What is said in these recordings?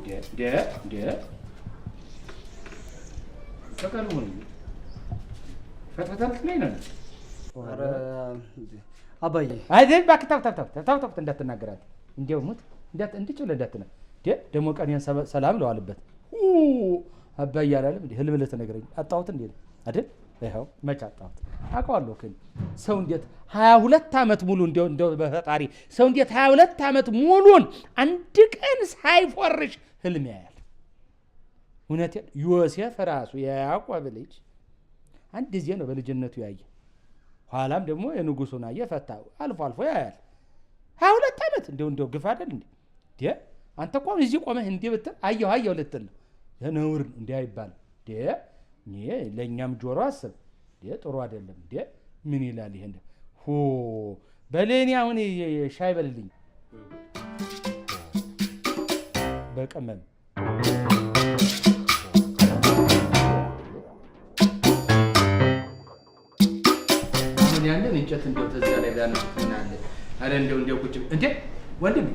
እንዴ እንዴ ተቀርቦ ነው ፈትፈተልት ነው። ኧረ አባዬ፣ አይደል? እባክህ ተው ተው ተው ተው ተው፣ እንዳትናገራት፣ እንዲያው ሙት እንዳት እንድጭ ብለህ እንዳትነ እንዴ። ደግሞ ቀኔን ሰላም ለዋልበት አባዬ አላለም እንዴ? ህልም ልትነግረኝ አጣሁት እንዴ አይደል? ይኸው መች አጣሁት፣ አውቀዋለሁ። ግን ሰው እንዴት 22 ዓመት ሙሉ፣ እንደው እንደው በፈጣሪ፣ ሰው እንዴት 22 ዓመት ሙሉን አንድ ቀን ሳይፎርሽ ህልም ያያል? እውነቴን ዮሴፍ ራሱ የያዕቆብ ልጅ አንድ ጊዜ ነው በልጅነቱ ያየ። ኋላም ደግሞ የንጉሱን አየ፣ ፈታ። አልፎ አልፎ ያያል። 22 ዓመት እንደው እንደው ግፍ አይደል እንዴ? እንዴ አንተ እኮ አሁን እዚህ ቆመህ እንዲህ ብትል አየሁ አየሁ ልትል ነው። ነውር ነው፣ እንዲህ አይባልም። እንዴ ይሄ ለእኛም ጆሮ አስብ። እንዴ ጥሩ አይደለም። እንዴ ምን ይላል ይሄ? እንደ ሆ በለኔ አሁን ሻይ በልልኝ በቅመም። አሁን ያንን እንጨት እንደው ተዚያ ላይ ቢያነሱት ምን አለ? አረ እንደው እንደው ቁጭ እንዴ ወንድሜ።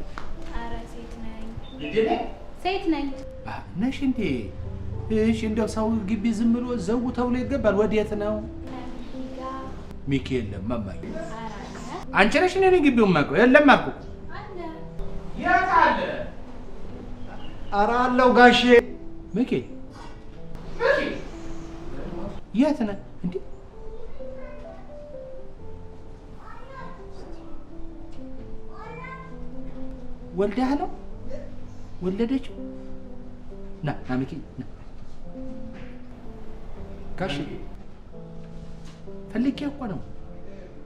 ኧረ ሴት ነኝ። እንዴ ነህ? ሴት ነኝ። ነሽ እንዴ? እሺ እንደው ሰው ግቢ ዝም ብሎ ዘው ተብሎ ይገባል። ወዴት ነው? ሚጋ። ሚኪ የለም እማዬ። ኧረ አለ። አንቺ ነሽ? እኔ ነኝ ግቢውን የማውቀው። የለም አልኩህ እኮ። አለ። የት አለ? ኧረ አለው ጋሼ። ሚኪ ሚኪ የት ነህ እንዴ? ወልደህ ነው? ወለደችው? ና ና ሚኪ ና። ጋሼ። ፈልጌ እኮ ነው።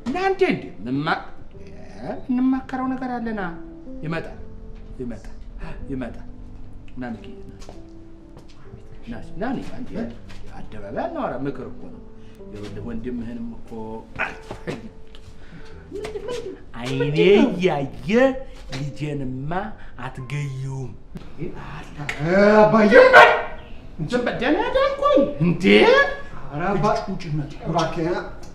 ና እንዴ እንዴ እንማከረው ነገር አለና። ይመጣል ይመጣል ይመጣል። ና ሚኪ ና ና ና አንዴ አደባባይ አናወራ፣ ምክር እኮ ነው። ይኸውልህ ወንድምህንም እኮ አይኔ እያየ ልጄንማ አትገይውም። አባዬ። ዝም በል፣ ደህና ዳንኩኝ እንዴ። ኧረ አባ እባክህ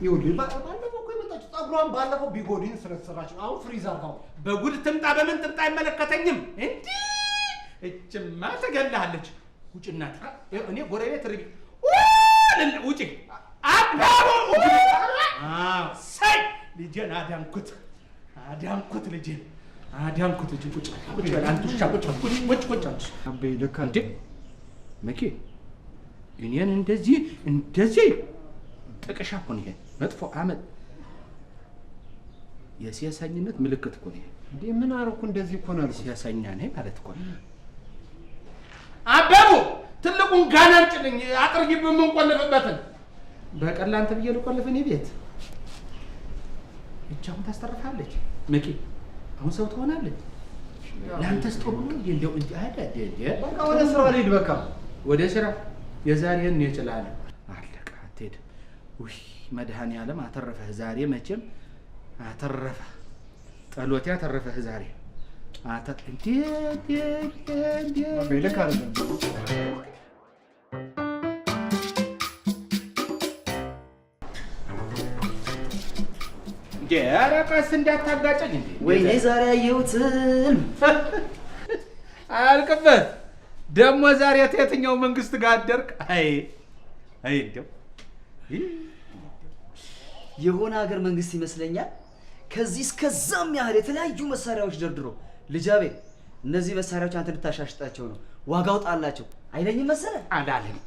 ይኸውልህ፣ ባለፈው እኮ የመጣችው ፀጉሯን ባለፈው ቢጎዲን ስለተሰራች ነው። አሁን ፍሪዝ አድርጋው። በጉድ ትምጣ በምን ትምጣ አይመለከተኝም። እንዲህ እችማ ትገልሃለች። ውጭ እናት፣ እኔ ጎረቤት ርቢ ውጭ አባቡ ሰይ ልጄን አዳንኩት፣ አዳንኩት፣ ልጄን አዳንኩት። ልጄን ቁጭ ቁጭ በል አንተ ውሻ፣ ቁጭ በል፣ ቁጭ ቁጭ ቁጭ አንተ። አቤ ልክ እንዴ መኬ፣ እኔን እንደዚህ እንደዚህ ጥቅሻ እኮ ነው ይሄ መጥፎ አመል፣ የሴሰኝነት ምልክት እኮ ነው ይሄ። እንዴ ምን አደረኩ? እንደዚህ እኮ ነው ያልኩት። ሴሰኛ ነኝ ማለት እኮ ነው። አበቡ ትልቁን ጋና አምጪልኝ፣ አጥር ግቢ የምንቆልፍበትን። በቀን ለአንተ ብዬ ልቆልፍ እኔ ቤት። እች አሁን ታስተርፋለች። መኬ አሁን ሰው ትሆናለች። ለአንተስ ጥሩ ነው እንዴ? እንደው እንዴ አይደል እንዴ? በቃ ወደ ስራ ልሂድ በቃ። ወደ ስራ የዛሬን እኔ እችላለሁ። አለቀ። አትሄድም። ውይ መድኃኔዓለም አተረፈህ ዛሬ፣ መቼም አተረፈህ። ጸሎቴ አተረፈህ ዛሬ። አተ እንዴ እንዴ እንዴ እንዴ። አቤ ልክ አይደለም። እንዴ ኧረ ቀስ እንዳታጋጨኝ እንዴ። ወይኔ ዛሬ ያየሁት ህልም። አያልቅበት ደግሞ ዛሬ ከየትኛው መንግስት ጋር አደርክ? አይ አይ እንደው የሆነ ሀገር መንግስት ይመስለኛል። ከዚህ እስከዛም ያህል የተለያዩ መሳሪያዎች ደርድሮ ልጃቤ እነዚህ መሳሪያዎች አንተ እንድታሻሽጣቸው ነው፣ ዋጋው ጣላቸው አይለኝም መሰለህ? አላለህም።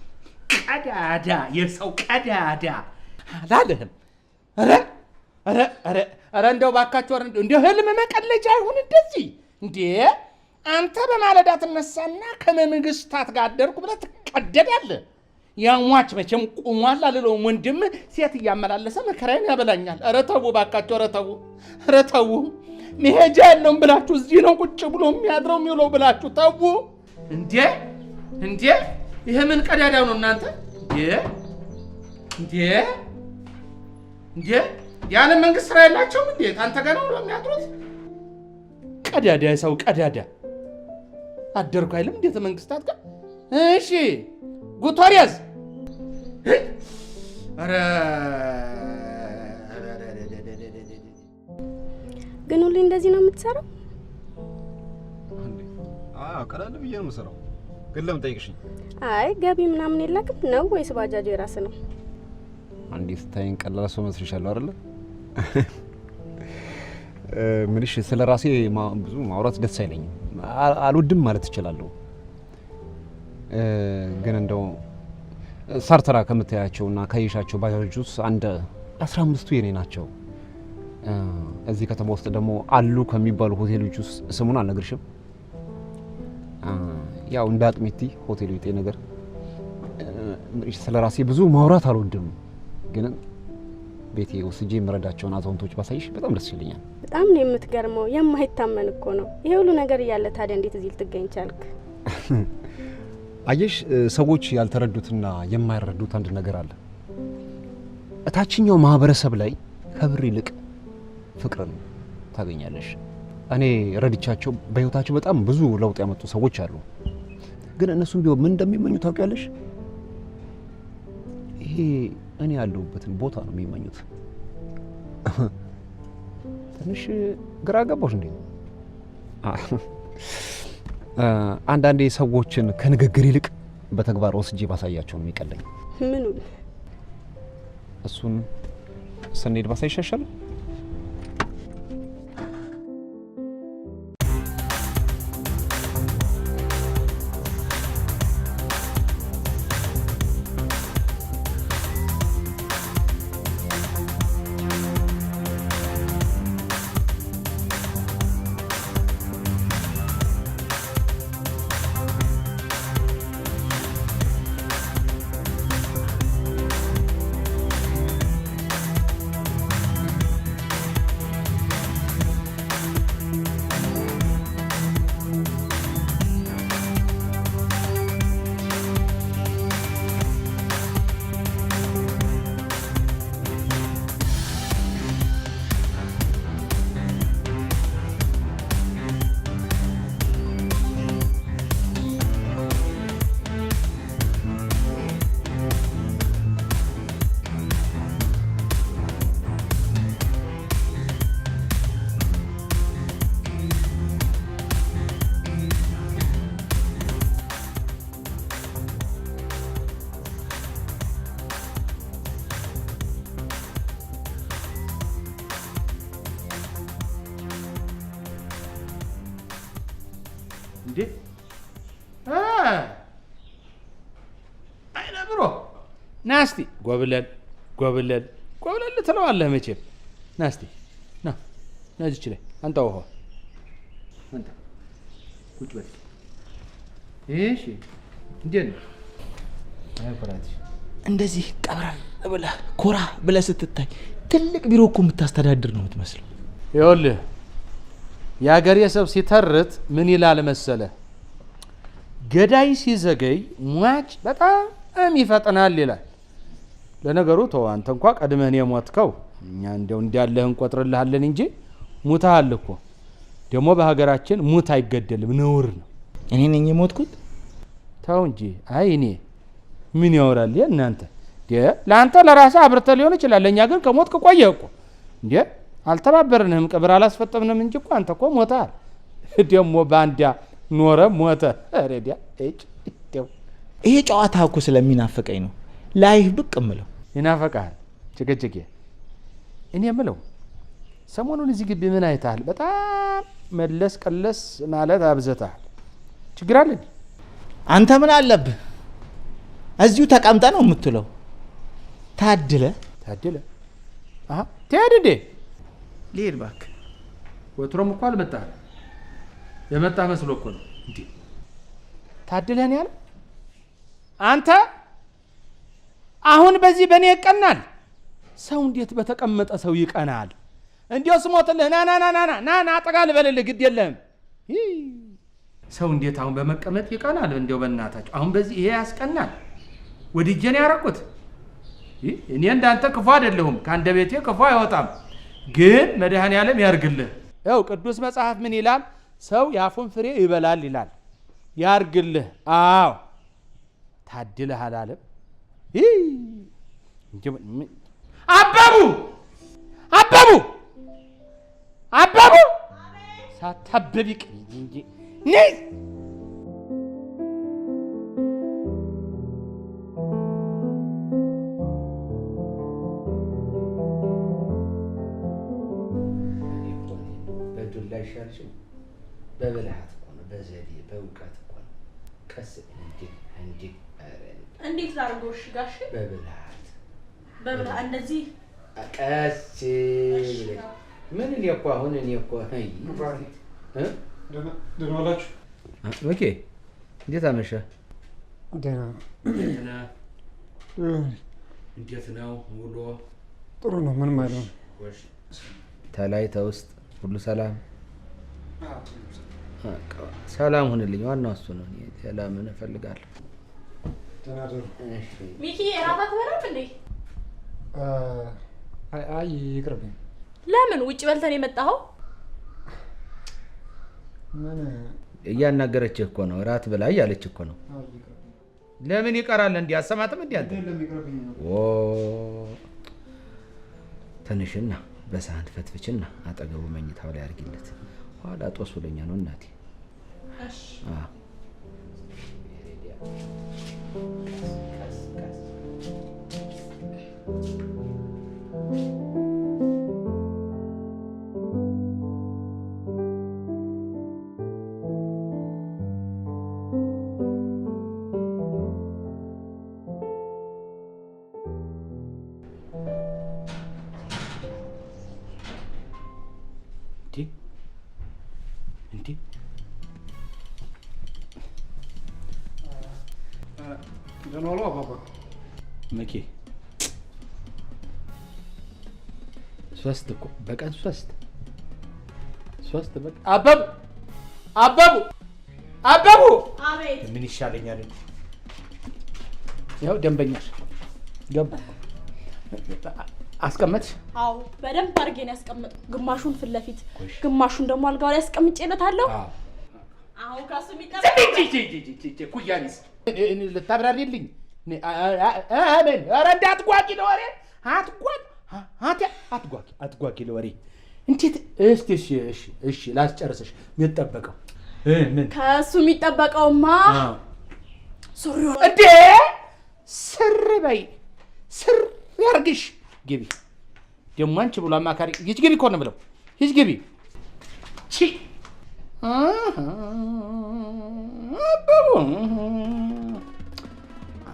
ቀዳዳ የሰው ቀዳዳ አላለህም። ኧረ ኧረ ኧረ ኧረ እንደው እባካችሁ፣ ኧረ እንደው ህልም መቀለጃ ይሁን እንደዚህ እንዴ። አንተ በማለዳ ትነሳና ከመንግስታት ጋር አደርኩ ብለህ ትቀደዳለህ። ያሟች መቼም ቁሟል አልለውም። ወንድምህ ሴት እያመላለሰ መከራዬን ያበላኛል። ኧረ ተው እባካችሁ፣ ኧረ ተው፣ ኧረ ተው። መሄጃ የለውም ብላችሁ እዚህ ነው ቁጭ ብሎ የሚያድረው የሚውለው ብላችሁ ተው። እንዴ እንዴ ይሄ ምን ቀዳዳው ነው እናንተ? እንዴ እንዴ እንዴ የዓለም መንግስት ስራ የላቸውም እንዴ? አንተ ጋር ነው የሚያድሩት? ቀዳዳ የሰው ቀዳዳ አደርኩ አይልም እንዴት መንግስታት ጋር? እሺ ጉቶሬዝ፣ ኧረ ግን ሁሌ እንደዚህ ነው የምትሰራው? እንዴ አዎ፣ ቀለል ብዬ ነው የምሰራው። ግን ለምን ጠይቅሽኝ? አይ ገቢ ምናምን የለክም ነው ወይስ ባጃጁ የራስ ነው? አንዴ ስታይን ቀላል ሰው መስልሻለሁ አይደለ? ምንሽ ስለ ራሴ ብዙ ማውራት ደስ አይለኝም፣ አልወድም ማለት እችላለሁ። ግን እንደው ሳርተራ ከምታያቸውና ካየሻቸው ባጃጆች ውስጥ አንድ 15ቱ የኔ ናቸው። እዚህ ከተማ ውስጥ ደግሞ አሉ ከሚባሉ ሆቴሎች ውስጥ ስሙን አልነግርሽም። ያው እንደ አጥሚቲ ሆቴል ቤቴ ነገር ስለ ራሴ ብዙ ማውራት አልወድም፣ ግን ቤቴ ወስጄ የምረዳቸውን አዛውንቶች ባሳይሽ በጣም ደስ ይለኛል። በጣም ነው የምትገርመው። የማይታመን እኮ ነው። ይሄ ሁሉ ነገር እያለ ታዲያ እንዴት እዚህ ልትገኝ ቻልክ? አየሽ፣ ሰዎች ያልተረዱትና የማይረዱት አንድ ነገር አለ። እታችኛው ማህበረሰብ ላይ ከብር ይልቅ ፍቅርን ታገኛለሽ። እኔ ረድቻቸው በህይወታቸው በጣም ብዙ ለውጥ ያመጡ ሰዎች አሉ። ግን እነሱም ቢሆን ምን እንደሚመኙ ታውቂያለሽ? ይሄ እኔ ያለሁበትን ቦታ ነው የሚመኙት። ትንሽ ግራ ገባሽ እንዴ? አንዳንዴ ሰዎችን ከንግግር ይልቅ በተግባር ወስጄ ባሳያቸው ነው የሚቀለኝ። ምኑን? እሱን ስንሄድ ባሳይ ይሻሻል። እንዴ አይነ ብሮ ናስቲ ጎብለል ጎብለል ጎብለል ትለዋለህ መቼም። ናስቲ ና ና እዚች ላይ አንጣ ውሃ አንጣ ቁጭ በል። እሺ እንዴት ነው? አይ ኩራትሽ እንደዚህ ቀብረር ብለህ ኮራ ብለህ ስትታይ ትልቅ ቢሮ እኮ የምታስተዳድር ነው የምትመስለው። ይኸውልህ የአገሬ ሰው ሲተርት ምን ይላል መሰለ፣ ገዳይ ሲዘገይ ሟች በጣም ይፈጥናል ይላል። ለነገሩ ተው አንተ እንኳ ቀድመህ የሞትከው፣ እኛ እንደው እንዳለህ እንቆጥርልሃለን እንጂ ሙተሃል እኮ። ደግሞ በሀገራችን ሙት አይገደልም፣ ነውር ነው። እኔ ነኝ የሞትኩት? ተው እንጂ። አይ እኔ ምን ያወራል እናንተ? ለአንተ ለራስህ አብርተህ ሊሆን ይችላል፣ ለእኛ ግን ከሞትክ ቆየህ እኮ። እንዴ አልተባበርንህም፣ ቅብር አላስፈጠምንም እንጂ እኮ አንተ እኮ ሞተሃል። ደግሞ ባንዳ ኖረ ሞተ። ረዲያ ይሄ ጨዋታ እኮ ስለሚናፍቀኝ ነው ላይህ ብቅ እምለው። ይናፈቃል ጭቅጭቄ። እኔ የምለው ሰሞኑን እዚህ ግቢ ምን አይተሃል? በጣም መለስ ቀለስ ማለት አብዝተሃል። ችግር አለ? አንተ ምን አለብህ? እዚሁ ተቀምጠ ነው የምትለው። ታድለ ታድለ አሃ ትሄድ እንዴ? ልሄድ እባክህ። ወትሮም እኮ አልመጣህም። የመጣህ መስሎ እኮ ነው። እንዴ ታድለህ ነው ያለው? አንተ አሁን በዚህ በእኔ ይቀናል? ሰው እንዴት በተቀመጠ ሰው ይቀናል? እንዲያው ስሞትልህ ና ና ና ና ና ና ጠጋ ልበልልህ፣ ግድ የለህም። ሰው እንዴት አሁን በመቀመጥ ይቀናል? እንዲያው በእናታችሁ አሁን በዚህ ይሄ ያስቀናል? ወድጄ ነው ያደረኩት። እኔ እንዳንተ ክፉ አይደለሁም፣ ከአንደበቴ ክፉ አይወጣም። ግን መድኃኔዓለም ያርግልህ። ያው ቅዱስ መጽሐፍ ምን ይላል? ሰው የአፉን ፍሬ ይበላል ይላል። ያርግልህ። አዎ ታድለህ አላለም? አበቡ አበቡ አበቡ ሳታብቢ ቅሪ እንጂ ነይ። ቀስ እንዴ እንዴ እንዴት ላድርገው? እሺ ጋሼ በብልሃት በብልሃት እንደዚህ ቀስ ብለሽ ምን እኔ እኮ አሁን እኔ እኮ አይ እ ደህና ዋላችሁ? okay እንዴት አመሸህ? ደህና እንዴት ነህ? እንዴት ነው ውሎ? ጥሩ ነው፣ ምንም አይደለም። ተላይ ተውስጥ ሁሉ ሰላም ሰላም ሁንልኝ። ዋናው እሱ ነው። ሰላምን እፈልጋለሁ። ደህና ደሩ። ሚኪ እራት አትበላም እንዴ? አይ ይቅርብኝ። ለምን ውጭ በልተን የመጣኸው? ምን እያናገረችህ እኮ ነው። እራት ብላ እያለች እኮ ነው። ለምን ይቀራል? እንዲህ አሰማትም እንዴ አንተ? ኦ ተነሽና በሳህን ፈትፍችና አጠገቡ መኝታው ላይ አድርጊለት። ኋላ ጦስ ብለኛ ነው እናቴ። እሺ ቀስ ቀስ እንዴ ደህና ዋሉ አባባ። መኬ ሶስት እኮ በቀን ሶስት ሶስት በቀን አበቡ አበቡ አበቡ አቤት። ምን ይሻለኛል? ያው ደንበኛሽ ገባ አስቀመጥሽ? አዎ በደንብ አድርጌ ነው ያስቀመጥኩት። ግማሹን ፊት ለፊት ግማሹን ደግሞ አልጋው ላይ አስቀምጬለታለሁ። አሁን ከእሱ የሚጠበቅ ኩያኒስ ልታብራሪልኝ? ምን ኧረ እንዳትጓጊ ለወሬ አትጓጊ አትጓጊ አትጓጊ ለወሬ እንዴት! እስቲ እሺ እሺ እሺ ላስጨርስሽ። የሚጠበቀው ምን? ከእሱ የሚጠበቀውማ ሱሪው እንዴ! ስር በይ ስር ያርግሽ። ግቢ ደግሞ አንቺ ብሎ አማካሪ ሂጅ ግቢ እኮ ነው የምለው። ሂጅ ግቢ። ቺ አበቡ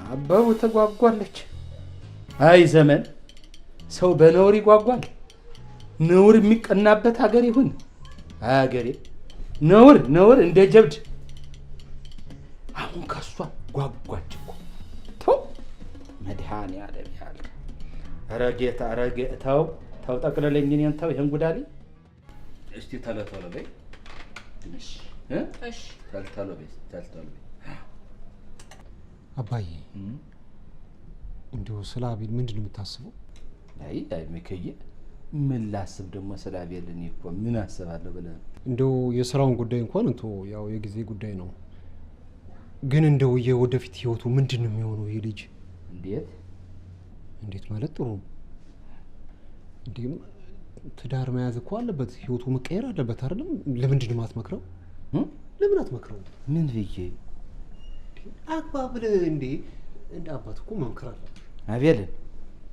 አበቡ ተጓጓለች። አይ ዘመን ሰው በነውር ይጓጓል። ነውር የሚቀናበት ሀገር ይሁን አገሬ። ነውር ነውር እንደ ጀብድ። አሁን ከሷ ጓጓች እኮ ተው መድኃኔዓለም ያልክ። ኧረ ጌታ ኧረ ተው ተው ጠቅልለኝ እኔን ተው ይሄን ጉዳሌ። እስቲ ቶሎ ቶሎ በይ። እሺ እሺ ቶሎ ቶሎ በይ ቶሎ ቶሎ በይ። አባዬ እንደው ስለ አቤል ምንድን ነው የምታስበው? አይ አይ ሚክዬ ምን ላስብ ደግሞ ስለ አቤል? እኔ እኮ ምን አስባለሁ ብለህ ነው? እንደው የስራውን ጉዳይ እንኳን እንቶ ያው የጊዜ ጉዳይ ነው። ግን እንደው የወደፊት ህይወቱ ምንድን ነው የሚሆነው ይሄ ልጅ? እንዴት እንዴት ማለት ጥሩ ነው። እንዴም ትዳር መያዝ እኮ አለበት፣ ህይወቱ መቀየር አለበት አይደለም? ለምንድን ነው የማትመክረው? ለምን አትመክረው? ምን ብዬ አግባ ብለህ እንዴ? እንደ አባት እኮ መምከር አለብህ። አቤልን?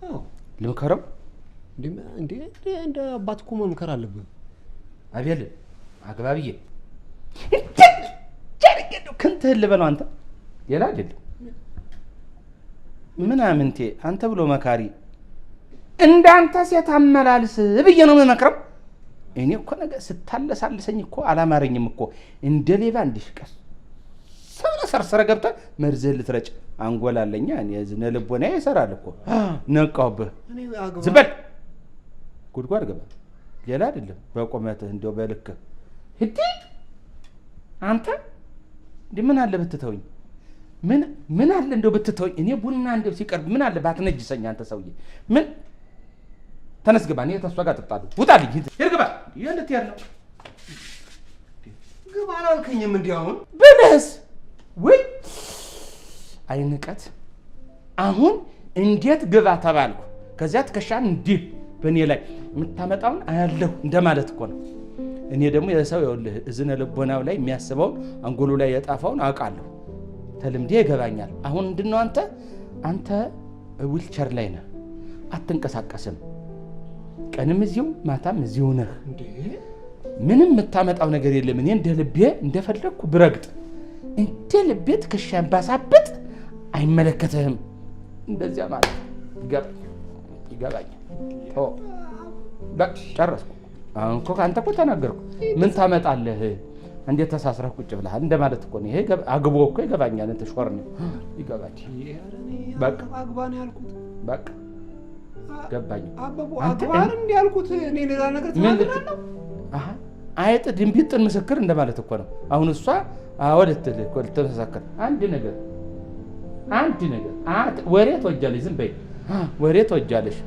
አዎ ልምከረው? እንዴ እንደ አባት እኮ መምከር አለብህ። አቤልን አግባ ብዬ ክንትህን ልበለው አንተ፣ ሌላ አይደለም ምናምንቴ አንተ ብሎ መካሪ እንዳንተ ሴት አመላልስ ብዬ ነው የምመክረው። እኔ እኮ ነገ ስታለሳልሰኝ እኮ አላማረኝም እኮ እንደ ሌባ እንዲሽቀስ ሰብረ ሰርስረ ገብተህ መርዝህን ልትረጭ አንጎላለኛ። እኔ እዝነ ልቦናዬ ይሰራል እኮ ነቃሁብህ። ዝም በል ጉድጓድ ግባ። ሌላ አይደለም በቁመትህ እንደው በልክህ እንዴ አንተ እንዴ ምን አለ ብትተውኝ? ምን ምን አለ እንደው ብትተውኝ? እኔ ቡና እንደው ሲቀርብ ምን አለ ባትነጅሰኝ አንተ ሰውዬ። ምን ተነስ ግባ። እኔ ተሷ ጋር እጠጣለሁ። ውጣልኝ። ሂድ ግባ። የት ልትሄድ ነው? ግባ አላልከኝም? እንዲህ አሁን ብልህስ ወይ አይንቀት። አሁን እንዴት ግባ ተባልኩ። ከዚያ ትከሻን እንዲህ በእኔ ላይ የምታመጣውን አያለሁ እንደማለት እኮ ነው። እኔ ደግሞ የሰው ይኸውልህ እዝነ ልቦናው ላይ የሚያስበውን አንጎሉ ላይ የጣፋውን አውቃለሁ። ተልምዴ ይገባኛል። አሁን ምንድን ነው አንተ አንተ ዊልቸር ላይ ነህ፣ አትንቀሳቀስም። ቀንም እዚሁ ማታም እዚሁ ነህ። ምንም የምታመጣው ነገር የለም። እኔ እንደ ልቤ እንደፈለግኩ ብረግጥ እንዲህ እንደ ልቤ ትከሻዬን ባሳብጥ አይመለከትህም። እንደዚያ ማለት ይገባኛል። ተወው በቃ ጨረስኩ። አሁን እኮ ከአንተ እኮ ተናገርኩ። ምን ታመጣለህ? እንዴት ተሳስረህ ቁጭ ብለሃል እንደማለት እኮ ነው። ይሄ አግቦ እኮ ይገባኛል። እንትን ሾር ነው ይገባኛል። በቃ አግባ ነው ያልኩት። በቃ ገባኝ። አበቡ አግባ ነው እንደ ያልኩት እኔ ሌላ ነገር ተናግራለሁ። አሃ አይጥ ድንቢጥን ምስክር እንደማለት እኮ ነው። አሁን እሷ አዎ ልትል እኮ ልትመሰክር አንድ ነገር ወሬ ትወጃለሽ። ዝም በይ ወሬ ትወጃለሽ።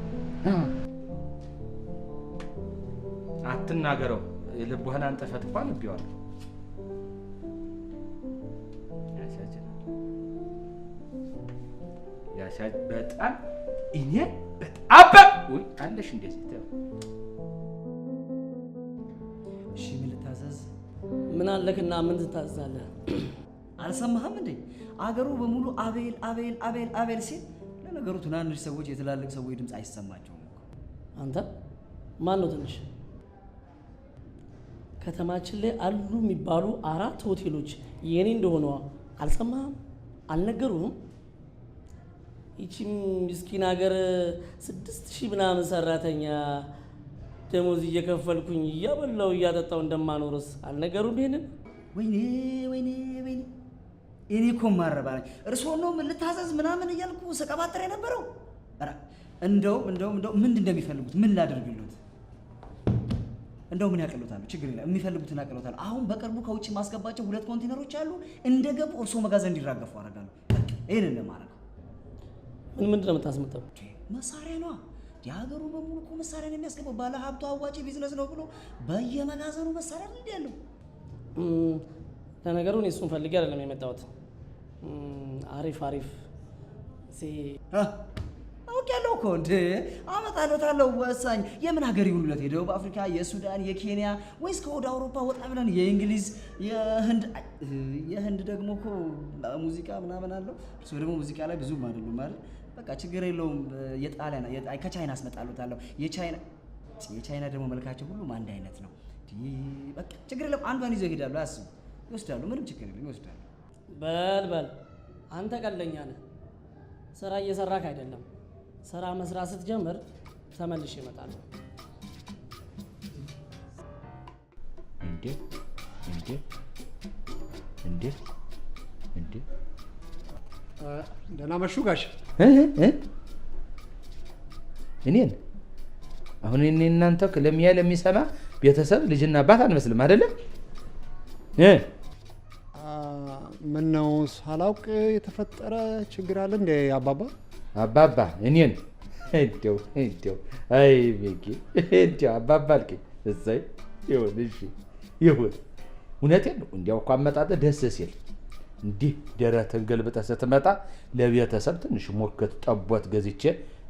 አትናገረው። ልብህን አንጥፈት እኮ አንብቤዋለሁ። ያሳዝናል። በጣም እኔ በጣም ውይ አለሽ እንደዚህ ተው። እሺ ምን ልታዘዝ? ምን አለክና ምን ትታዘዛለህ? አልሰማህም እንዴ? አገሩ በሙሉ አቤል አቤል አቤል አቤል ሲል፣ ለነገሩ ትናንሽ ሰዎች የትላልቅ ሰዎች ድምፅ አይሰማቸውም እኮ። አንተ ማን ነው ትንሽ? ከተማችን ላይ አሉ የሚባሉ 4 ሆቴሎች የኔ እንደሆነ አልሰማህም? አልነገሩህም? ይቺ ምስኪን ሀገር 6000 ምናምን ሰራተኛ ደሞዝ እየከፈልኩኝ እያበላው እያጠጣው እንደማኖርስ አልነገሩም? ይሄንን ወይኔ ወይኔ ወይኔ እኔ እኮ ማረባ ነኝ። እርስዎ ነው ምን ልታዘዝ ምናምን እያልኩ ሰቀባጥር የነበረው። ኧረ እንደው እንደው እንደው ምንድን እንደሚፈልጉት ምን ላደርግልዎት? እንደው ምን ያቀሉታል? ችግር የለም የሚፈልጉትን ያቀሉታል። አሁን በቅርቡ ከውጭ ማስገባቸው 2 ኮንቴነሮች አሉ። እንደገቡ እርስዎ መጋዘን እንዲራገፉ አደርጋለሁ። በቃ ይሄንን ነው የማደርገው። ምን ምንድን ነው የምታስመጣው? መሳሪያ ነዋ። የሀገሩ በሙሉ እኮ መሳሪያ ነው የሚያስገባው። ባለ ሀብቱ አዋጪ ቢዝነስ ነው ብሎ በየመጋዘኑ መሳሪያ እንደ ያለው። ለነገሩ እኔ እሱን ፈልጌ አይደለም የመጣሁት። አሪፍ አሪፍ አውቄያለሁ እኮ እንዴ አመጣለታለሁ። ወሳኝ የምን ሀገር ይሁንለት? የደቡብ አፍሪካ፣ የሱዳን፣ የኬንያ ወይስ ከወደ አውሮፓ ወጣ ብለን የእንግሊዝ፣ የህንድ። የህንድ ደግሞ እኮ ሙዚቃ ምናምን አለው። እርሱ ደግሞ ሙዚቃ ላይ ብዙም አይደሉም ማለት በቃ ችግር የለውም። የጣሊያን ከቻይና አስመጣለታለሁ። የቻይና ደግሞ መልካቸው ሁሉም አንድ አይነት ነው። በቃ ችግር የለም። አንዷን ይዘው ይሄዳሉ። አያስቡ፣ ይወስዳሉ። ምንም ችግር የለም፣ ይወስዳሉ። በል በል አንተ ቀልደኛ ነህ። ስራ እየሰራክ አይደለም። ስራ መስራት ስትጀምር ተመልሼ እመጣለሁ። እንዴ እንዴ እንዴ እንዴ ደህና መሹ ጋሽ። እኔን አሁን እኔ እናንተ ለሚያ ለሚሰማ ቤተሰብ ልጅና አባት አንመስልም አይደለም? ምነው ሳላውቅ የተፈጠረ ችግር አለ እንዴ አባባ? አባባ እኔን እንደው እንደው አይ ቤኪ እንደው አባባ አልከኝ። እሰይ ይሁን፣ እሺ ይሁን። እውነቴን ነው። እንዲያው እኮ አመጣጥህ ደስ ሲል እንዲህ ደረትህን ገልብጠህ ስትመጣ ለቤተሰብ ትንሽ ሞክት ጠቦት ገዝቼ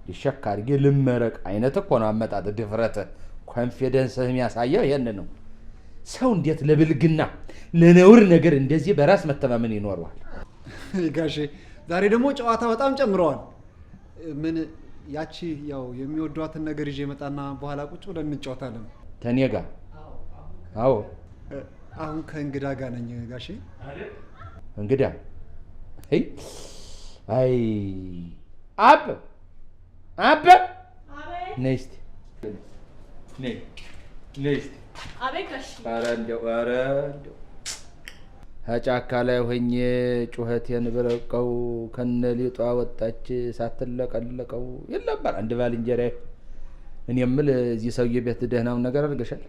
ሊሸካ አድርጌ ልመረቅ አይነት እኮ ነው አመጣጥህ። ድፍረትህ፣ confidence ህ የሚያሳየው ይሄንን ነው። ሰው እንዴት ለብልግና ለነውር ነገር እንደዚህ በራስ መተማመን ይኖረዋል? ጋሼ ዛሬ ደግሞ ጨዋታ በጣም ጨምረዋል። ምን ያቺ ያው የሚወዷትን ነገር ይዤ መጣና በኋላ ቁጭ ብለን እንጫወታለን። ተኔ ጋር? አዎ አሁን ከእንግዳ ጋር ነኝ ጋሼ። እንግዳ? አይ አይ አብ አብ ነይ እስቲ ነይ ነይ እስቲ። አቤት ጋሼ። ኧረ እንደው ኧረ እንደው ከጫካ ላይ ሆኜ ጩኸቴን ብረቀው ከነሊጧ ወጣች ሳትለቀለቀው ይል ነበር አንድ ባልንጀራዬ። እኔ የምልህ እዚህ ሰውዬ ቤት ደህናውን ነገር አድርገሻል?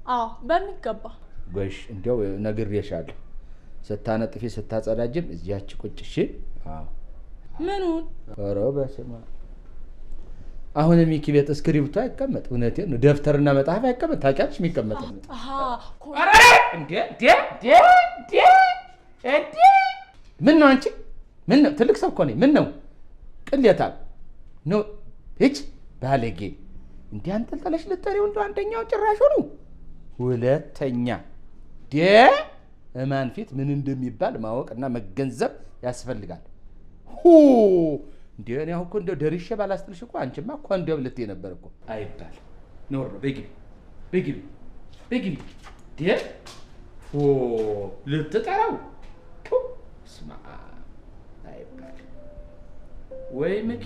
አዎ በሚገባ። ጎሽ እንዲያው ነግሬሻለሁ፣ ስታነጥፊ ስታጸዳጅም እዚያች ቁጭ። እሺ? አዎ። ምኑን? ኧረ በስመ አብ። አሁን ሚኪ ቤት እስክሪብቶ አይቀመጥ። እውነቴን ነው። ደብተርና መጽሐፍ አይቀመጥ። ታውቂያለሽ የሚቀመጥ እንዴ? እንዴ እንዴ እንዴ እንዴ! ምን ነው አንቺ? ምን ነው? ትልቅ ሰው እኮ ነኝ። ምን ነው ቅሌታም ነው? ሂጅ ባለጌ! እንዲህ አንጠልጥለሽ ልትጠሪው እንደው አንደኛው ጭራሽ ነው። ሁለተኛ ዴ እማን ፊት ምን እንደሚባል ማወቅና መገንዘብ ያስፈልጋል። ሁ እንዴ እኔ አሁን እኮ እንደው ደርሼ ባላስጥልሽ እኮ አንቺማ ኮንዶም ልትይ ነበር እኮ። አይባልም፣ ነውር ነው። በግቢ በግቢ በግቢ ዴ ሆ ልትጠራው። በስመ አብ አይባልም ወይ ምኪ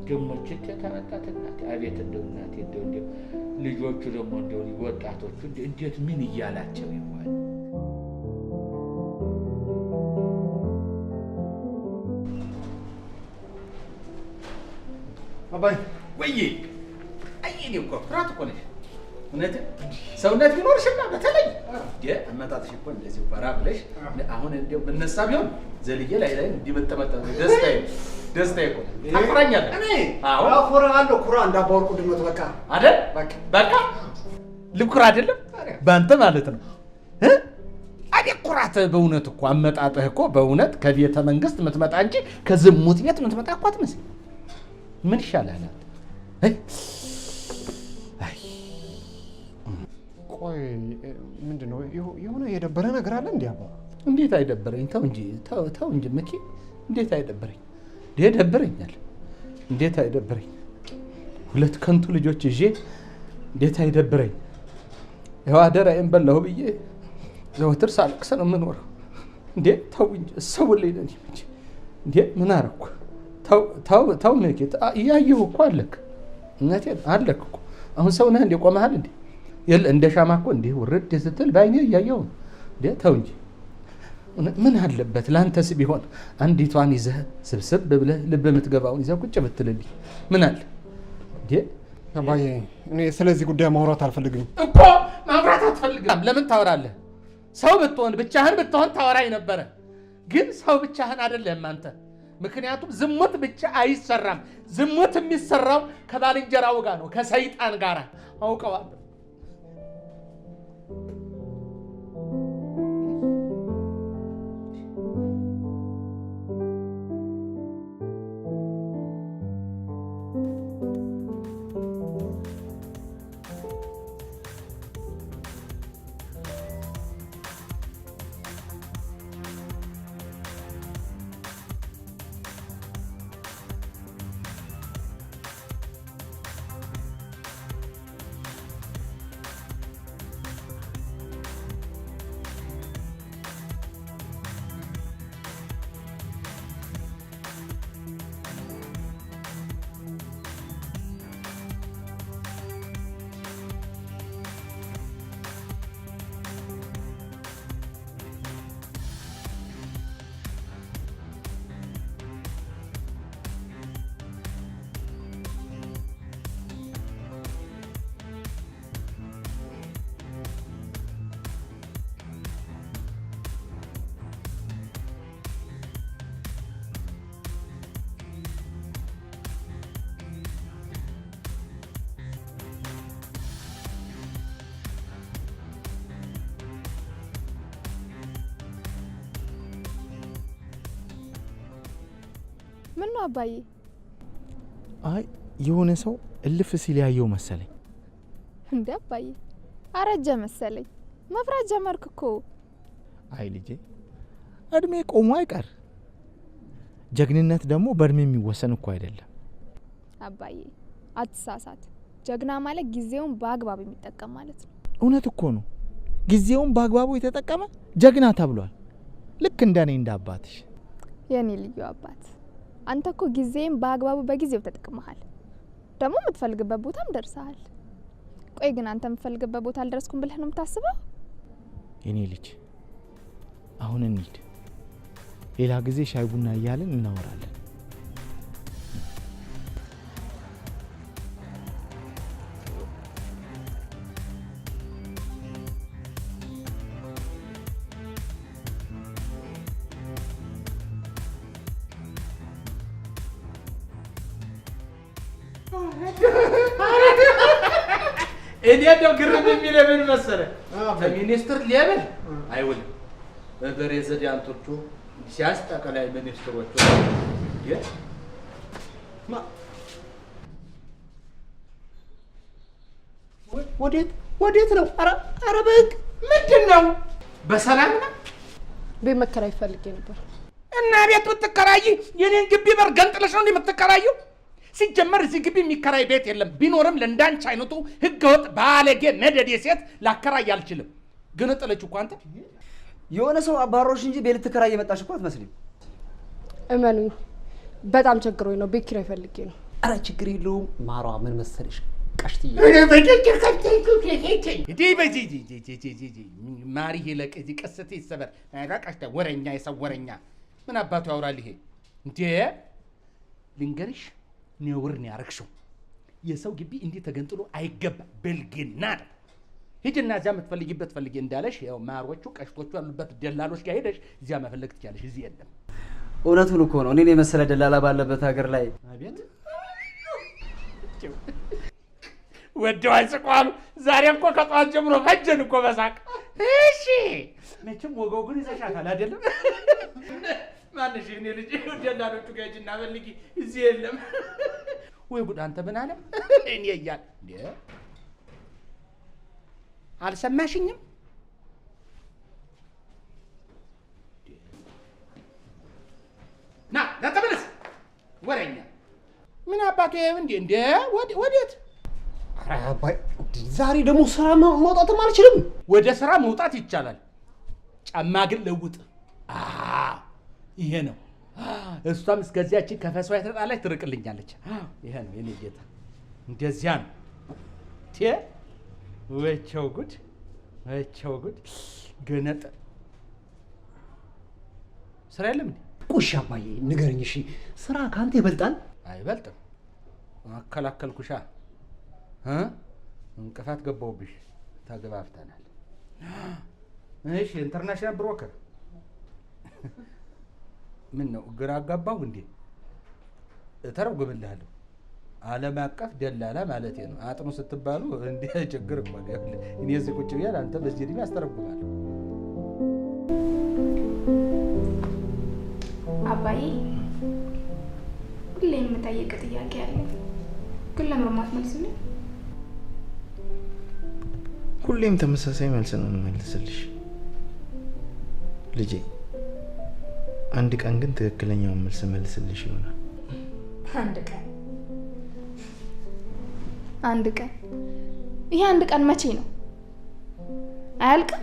ደግሞ ችት የተመጣት እናቴ፣ አቤት እንደው እናቴ፣ እንደው እንደው ልጆቹ ደግሞ እንደው ወጣቶቹ እንዴት ምን እያላቸው ይሆን? አባይ ወይ አይ እኔ እኮ ኩራት እኮ ነሽ። እውነት ሰውነት ቢኖርሽማ በተለይ አመጣጥሽ እኮ እንደዚህ ኮራ ብለሽ አሁን እንደው ብነሳ ቢሆን ዘልዬ ላይ ላይ እንዲመጠመጠ ደስታዬ ደስታዬ እኮ ታኮራኛለህ። እኔ አዎ አኮራለሁ። ኩራ እንዳባወርቁ ድመት በቃ አይደል? በቃ ልኩራ አይደለም በአንተ ማለት ነው። አቤት ኩራት! በእውነት እኮ አመጣጥህ እኮ በእውነት ከቤተ መንግስት የምትመጣ እንጂ ከዝሙት ቤት የምትመጣ እኮ አትመስልም። ምን ይሻልሃል አንተ? ቆይ ምንድን ነው የሆነ የደበረ ነገር አለ እንዴ አባ? እንዴት አይደበረኝ? ተው እንጂ ተው እንጂ ምኪ፣ እንዴት አይደበረኝ? ደብረኛል። እንዴት አይደበረኝ? ሁለት ከንቱ ልጆች ይዤ እንዴት አይደብረኝ? ይኸው አደራዬን በላሁ ብዬ ዘወትር ሳለቅስ ነው የምኖረው። እንዴ ተው እንጂ እሰውልኝ ለእኔ እንጂ። እንዴ ምን አደረኩ? ተው ተው ተው ምኪ፣ እያየሁ እኮ አለክ፣ እውነቴን አለክ እኮ። አሁን ሰው ነህ እንዴ? ቆመሃል እንዴ? የለ እንደ ሻማ እኮ እንዲህ ውርድ ስትል በዓይኔ እያየሁ ነው። እንዴ ተው እንጂ። ምን አለበት ለአንተስ ቢሆን አንዲቷን ይዘህ ስብስብ ብለህ ልብ የምትገባውን ይዘህ ቁጭ ብትልልኝ ምን አለ እንዴ? አባዬ እኔ ስለዚህ ጉዳይ ማውራት አልፈልግም እኮ። ማውራት አትፈልግም? ለምን ታወራለህ? ሰው ብትሆን ብቻህን ብትሆን ታወራኝ ነበረ። ግን ሰው ብቻህን አይደለም አንተ። ምክንያቱም ዝሙት ብቻ አይሰራም። ዝሙት የሚሰራው ከባልንጀራው ጋር ነው፣ ከሰይጣን ጋር። አውቀዋለሁ። ምን ነው አባዬ? አይ የሆነ ሰው እልፍ ሲል ያየው መሰለኝ። እንዴ አባዬ አረጀ መሰለኝ። መፍራት ጀመርክ እኮ። አይ ልጄ እድሜ ቆሞ አይቀር። ጀግንነት ደግሞ በእድሜ የሚወሰን እኮ አይደለም። አባዬ አትሳሳት። ጀግና ማለት ጊዜውን በአግባቡ የሚጠቀም ማለት ነው። እውነት እኮ ነው። ጊዜውን በአግባቡ የተጠቀመ ጀግና ተብሏል። ልክ እንደኔ እንደ አባትሽ። የኔ ልዩ አባት፣ አንተ እኮ ጊዜን በአግባቡ በጊዜው ተጠቅመሃል። ደግሞ የምትፈልግበት ቦታም ደርሰሃል። ቆይ ግን አንተ የምትፈልግበት ቦታ አልደረስኩም ብለህ ነው የምታስበው? የኔ ልጅ አሁን እንሂድ። ሌላ ጊዜ ሻይ ቡና እያልን እናወራለን። እኔ እንደው ግርም የሚለኝ ምን መሰለህ፣ ከሚኒስትር level አይውልም፣ በፕሬዝዳንቶቹ ሲያንስ ጠቅላይ ሚኒስትሮቹ። ወዴት ወዴት ነው? ኧረ በህግ ምንድን ነው? በሰላም ነው? ቤት መከራየት ፈልጌ ነበር። እና ቤት ብትከራይ የኔን ግቢ በር ገንጥለሽ ነው እንዴ የምትከራዪው? ሲጀመር እዚህ ግቢ የሚከራይ ቤት የለም። ቢኖርም ለእንዳንቺ አይነቱ ህገወጥ ባለጌ ነደዴ ሴት ላከራይ አልችልም። ግን ጥለች እኮ አንተ የሆነ ሰው አባሮሽ እንጂ ቤት ልትከራይ የመጣሽ እኮ አትመስሊም። እመኑኝ በጣም ቸግሮኝ ነው። ቤት ኪራይ ፈልጌ ነው። ኧረ ችግር የለውም ማሯ። ምን መሰለሽ ቀሽትዬ ማሪ ይለቅ እዚህ ቀስት ይሰበር። ቀሽተ ወረኛ፣ የሰው ወረኛ ምን አባቱ ያወራል ይሄ እንዴ? ልንገርሽ፣ ነውር ነው ያረግሽው። የሰው ግቢ እንዲህ ተገንጥሎ አይገባ፣ ብልግና ነው። ሂጂና እዚያ የምትፈልጊበት ፈልጊ እንዳለሽ ያው ማሮቹ ቀሽቶቹ ያሉበት ደላሎች ጋር ሄደሽ እዚያ መፈለግ ትችያለሽ። እዚህ የለም። እውነቱን እኮ ነው። እኔን የመሰለ ደላላ ባለበት ሀገር ላይ አቤት ወደው አይስቋሉ። ዛሬ እኮ ከጠዋት ጀምሮ ፈጀን እኮ በሳቅ። እሺ መቼም ወገው ግን ይዘሻታል አይደለም? ማንሽ እኔ ልጅ ደላሎቹ ጋር ሂጂና ፈልጊ፣ እዚህ የለም። ወይ ጉድ! አንተ ምን አለ እኔ እያል እንዴ አልሰማሽኝም? ና ና ተመለስ፣ ወሬኛ ምን አባቱ ይሄ እንዴ እንዴ ወዴት? ኧረ አባይ ዛሬ ደግሞ ስራ መውጣትም አልችልም። ወደ ስራ መውጣት ይቻላል፣ ጫማ ግን ለውጥ። ይሄ ነው። እሷም እስከዚያችን ከፈሷ የተጣላች ትርቅልኛለች። ይሄ ነው የኔ ጌታ፣ እንደዚያ ነው። ቴ ወቸው ጉድ፣ ወቸው ጉድ። ገነጠ ስራ የለም እንዴ? ቁሽ አባዬ ንገረኝ፣ እሺ ስራ ከአንተ ይበልጣል? አይበልጥም። አከላከልኩሻ፣ እንቅፋት ገባውብሽ። ተግባብተናል። እሺ international broker ምን ነው ግራ አጋባሁ እንዴ? እተረጉምልሃለሁ። ዓለም አቀፍ ደላላ ማለት ነው። አጥኑ ስትባሉ እንዴ ችግር እኮ ነው። እኔ እዚህ ቁጭ ብያለሁ፣ አንተ በዚህ እድሜ አስተረጉማለሁ። አባዬ ሁሌ የምጠይቅ ጥያቄ አለ፣ ግን ለምን አትመልስልኝ? ሁሌም ተመሳሳይ መልስ ነው የምመልስልሽ ልጄ። አንድ ቀን ግን ትክክለኛውን መልስ መልስልሽ ይሆናል። አንድ ቀን አንድ ቀን ይሄ አንድ ቀን መቼ ነው? አያልቅም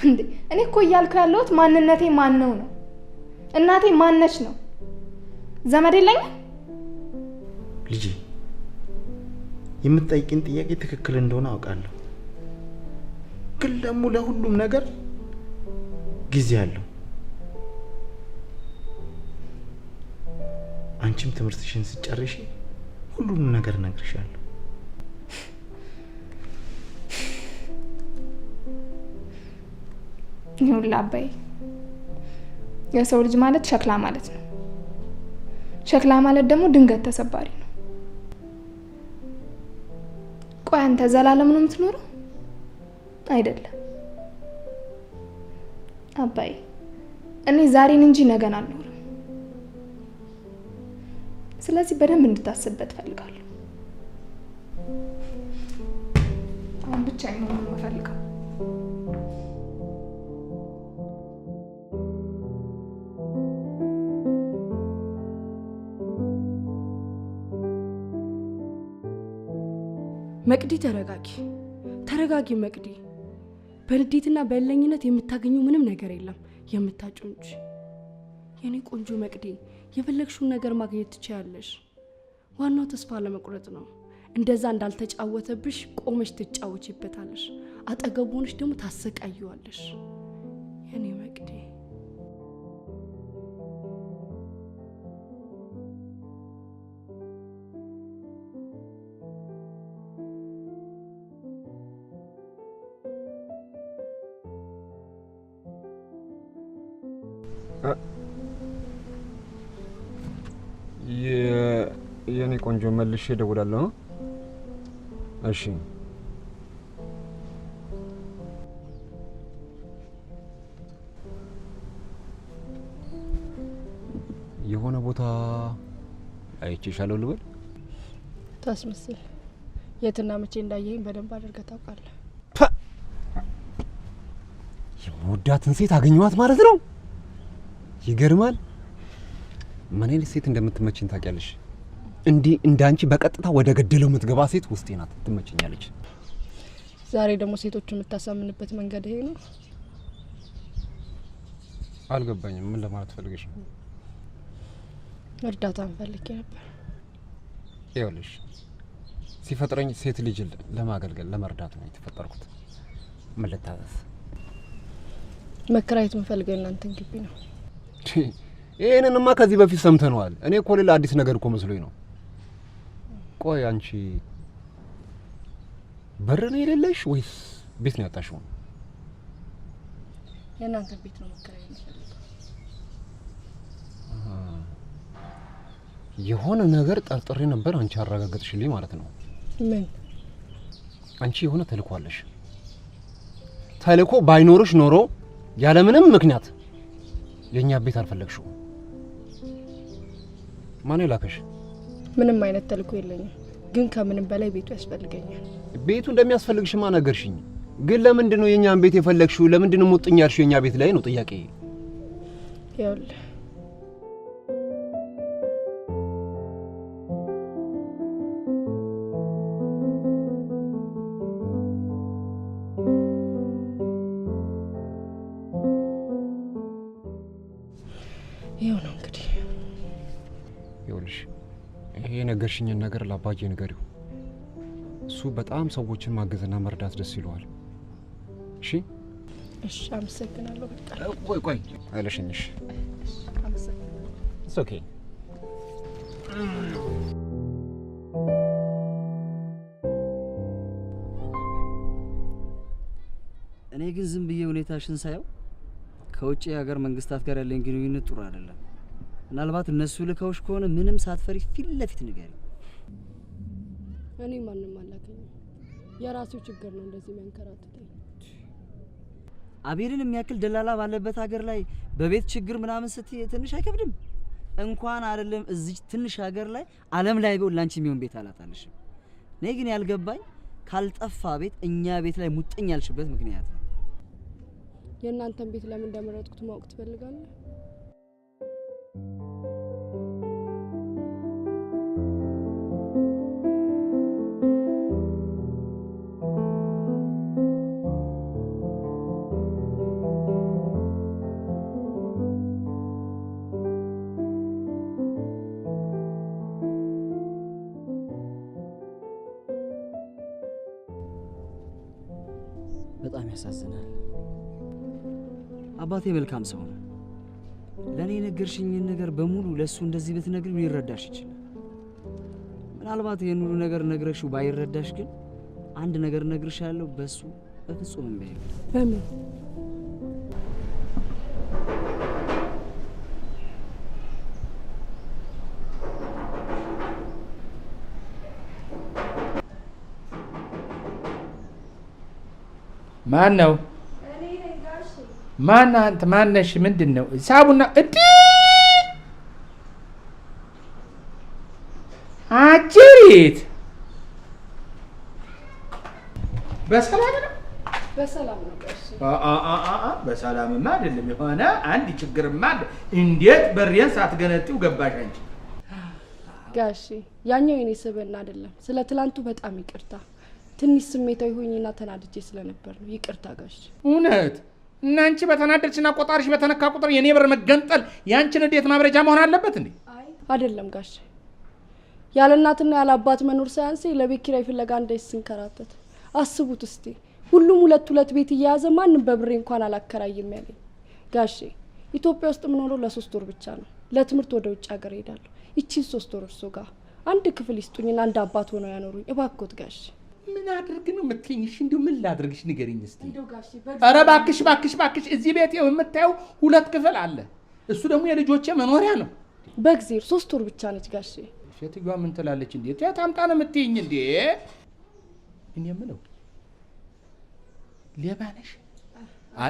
እንዴ? እኔ እኮ እያልኩ ያለሁት ማንነቴ ማን ነው ነው። እናቴ ማነች ነው። ዘመድ የለኝም ልጄ። የምትጠይቂን ጥያቄ ትክክል እንደሆነ አውቃለሁ፣ ግን ደግሞ ለሁሉም ነገር ጊዜ አለው። አንቺም ትምህርትሽን ስትጨርሺ ሁሉንም ነገር እነግርሻለሁ። ይኸውልህ አባዬ፣ የሰው ልጅ ማለት ሸክላ ማለት ነው። ሸክላ ማለት ደግሞ ድንገት ተሰባሪ ነው። ቆይ አንተ ዘላለም ነው የምትኖረው? አይደለም አባዬ፣ እኔ ዛሬን እንጂ ነገን አልኖርም። ስለዚህ በደንብ እንድታስብበት እፈልጋለሁ። አሁን ብቻዬን መሆን ነው የምፈልገው። መቅዲ ተረጋጊ፣ ተረጋጊ መቅዲ። በንዴትና በእለኝነት የምታገኘው ምንም ነገር የለም የምታጪው እንጂ። የኔ ቆንጆ መቅዲ፣ የፈለግሽውን ነገር ማግኘት ትችያለሽ። ዋናው ተስፋ ለመቁረጥ ነው። እንደዛ እንዳልተጫወተብሽ ቆመሽ ትጫወቺበታለሽ። አጠገቡ ሆነሽ ደግሞ ታሰቃይዋለሽ። የኔ መቅዲ። የኔ ቆንጆ መልሼ እደውላለሁ። እሺ የሆነ ቦታ አይቼሻለሁ ልበል? ታስመስል። የትና መቼ እንዳየኸኝ በደንብ አድርገህ ታውቃለህ። የምወዳትን ሴት አገኘኋት ማለት ነው። ይገርማል። ምን አይነት ሴት እንደምትመችኝ ታውቂያለሽ? እንዲህ እንዳንቺ በቀጥታ ወደ ገደለው የምትገባ ሴት ውስጤ ናት፣ ትመቸኛለች። ዛሬ ደግሞ ሴቶቹ የምታሳምንበት መንገድ ይሄ ነው። አልገባኝም። ምን ለማለት ፈልገሽ ነው? እርዳታ ፈልጌ ነበር። ይኸውልሽ ሲፈጥረኝ ሴት ልጅ ለማገልገል ለመርዳት ነው የተፈጠርኩት። ምን ልታዘዝ? መከራየት የምፈልገው እናንተን ግቢ ነው። ይሄንንማ ከዚህ በፊት ሰምተነዋል። እኔ እኮ ሌላ አዲስ ነገር እኮ መስሎኝ ነው። ቆይ አንቺ በር ነው የሌለሽ ወይስ ቤት ነው ያጣሽው? የእናንተን ቤት ነው መከራየት የምፈልገው። የሆነ ነገር ጠርጥሬ ነበር፣ አንቺ አረጋገጥሽልኝ ማለት ነው። ምን? አንቺ የሆነ ተልእኮ አለሽ። ተልእኮ ባይኖርሽ ኖሮ ያለምንም ምክንያት የኛ ቤት አልፈለግሽው። ማን የላከሽ? ምንም አይነት ተልእኮ የለኝም፣ ግን ከምንም በላይ ቤቱ ያስፈልገኛል። ቤቱ እንደሚያስፈልግሽማ ነገርሽኝ። ግን ለምንድን ነው የኛን ቤት የፈለግሽው? ለምንድን ነው ሙጥኝ ያልሽው የኛ ቤት ላይ ነው ጥያቄ። ይኸውልህ ይኸው ነው እንግዲህ። ይኸውልሽ ይሄ የነገርሽኝን ነገር ለአባዬ ንገሪው። እሱ በጣም ሰዎችን ማገዝና መርዳት ደስ ይለዋል። እሺ? እሺ፣ አመሰግናለሁ በጣም። ቆይ ቆይ አይለሽኝሽ። አመሰግናለሁ። It's okay. እኔ ግን ዝም ብዬ ሁኔታሽን ሳየው ከውጭ የሀገር መንግስታት ጋር ያለኝ ግንኙነት ጥሩ አይደለም። ምናልባት እነሱ ልከውሽ ከሆነ ምንም ሳትፈሪ ፊት ለፊት ንገሪ። እኔ ማንም አላገኝም። የራሴው ችግር ነው እንደዚህ የሚያንከራትተኝ። አቤልን የሚያክል ደላላ ባለበት ሀገር ላይ በቤት ችግር ምናምን ስትይ ትንሽ አይከብድም? እንኳን አይደለም እዚህ ትንሽ ሀገር ላይ ዓለም ላይ ቢሆን ላንቺ የሚሆን ቤት አላጣልሽም። እኔ ግን ያልገባኝ ካልጠፋ ቤት እኛ ቤት ላይ ሙጥኝ ያልሽበት ምክንያት ነው። የእናንተን ቤት ለምን እንደመረጥኩት ማወቅ ትፈልጋለህ? በጣም ያሳዝናል። አባቴ መልካም ሰው ነው። ለኔ የነገርሽኝን ነገር በሙሉ ለሱ እንደዚህ ብትነግሪው ሊረዳሽ ይችላል። ምናልባት ይሄን ሁሉ ነገር ነግረሽው ባይረዳሽ ግን አንድ ነገር እነግርሻለሁ፣ በሱ በፍጹም እምቢ አይልም። በምን? ማን ነው? ማን አንተ? ማነሽ? ምንድን ነው ሳቡና? እዲ አጅሪት በሰላም ነው? በሰላም ነው ጋሼ። በሰላምማ አይደለም፣ የሆነ አንድ ችግርማ አለ። እንዴት በሬን ሳትገነጢው ገባሽ አንቺ? ጋሼ ያኛው የኔ ስብዕና አይደለም። ስለ ትላንቱ በጣም ይቅርታ። ትንሽ ስሜታዊ ሆኜና ተናድጄ ስለነበር ነው። ይቅርታ ጋሼ። እውነት እና አንቺ በተናደድሽና ቆጣሪሽ በተነካ ቁጥር የኔ በር መገንጠል ያንቺን እንዴት ማብረጃ መሆን አለበት እንዴ? አይደለም ጋሼ፣ ያለ እናትና ያለ አባት መኖር ሳያንስ ለቤት ኪራይ ፍለጋ እንደዚህ ስንከራተት አስቡት እስቲ። ሁሉም ሁለት ሁለት ቤት እየያዘ ማንም በብሬ እንኳን አላከራይም ያለኝ። ጋሼ ኢትዮጵያ ውስጥ የምኖረው ለ3 ወር ብቻ ነው። ለትምህርት ወደ ውጭ ሀገር እሄዳለሁ። ይቺን 3 ወር እርሶ ጋር አንድ ክፍል ይስጡኝና አንድ አባት ሆነው ያኖሩኝ እባክዎት ጋሼ። ምን አድርግ ነው የምትይኝ? እሺ እንደው ምን ላድርግሽ ንገሪኝ እስቲ። እንደው ጋሼ ኧረ እባክሽ እባክሽ እባክሽ፣ እዚህ ቤት ይኸው የምታየው 2 ክፍል አለ። እሱ ደግሞ የልጆቼ መኖሪያ ነው። በእግዜር 3 ወር ብቻ ነች ጋሼ። ሴትዮዋ ምን ትላለች እንዴ? ታምጣ ነው የምትይኝ እንዴ? እኔ የምለው ሌባ ነሽ?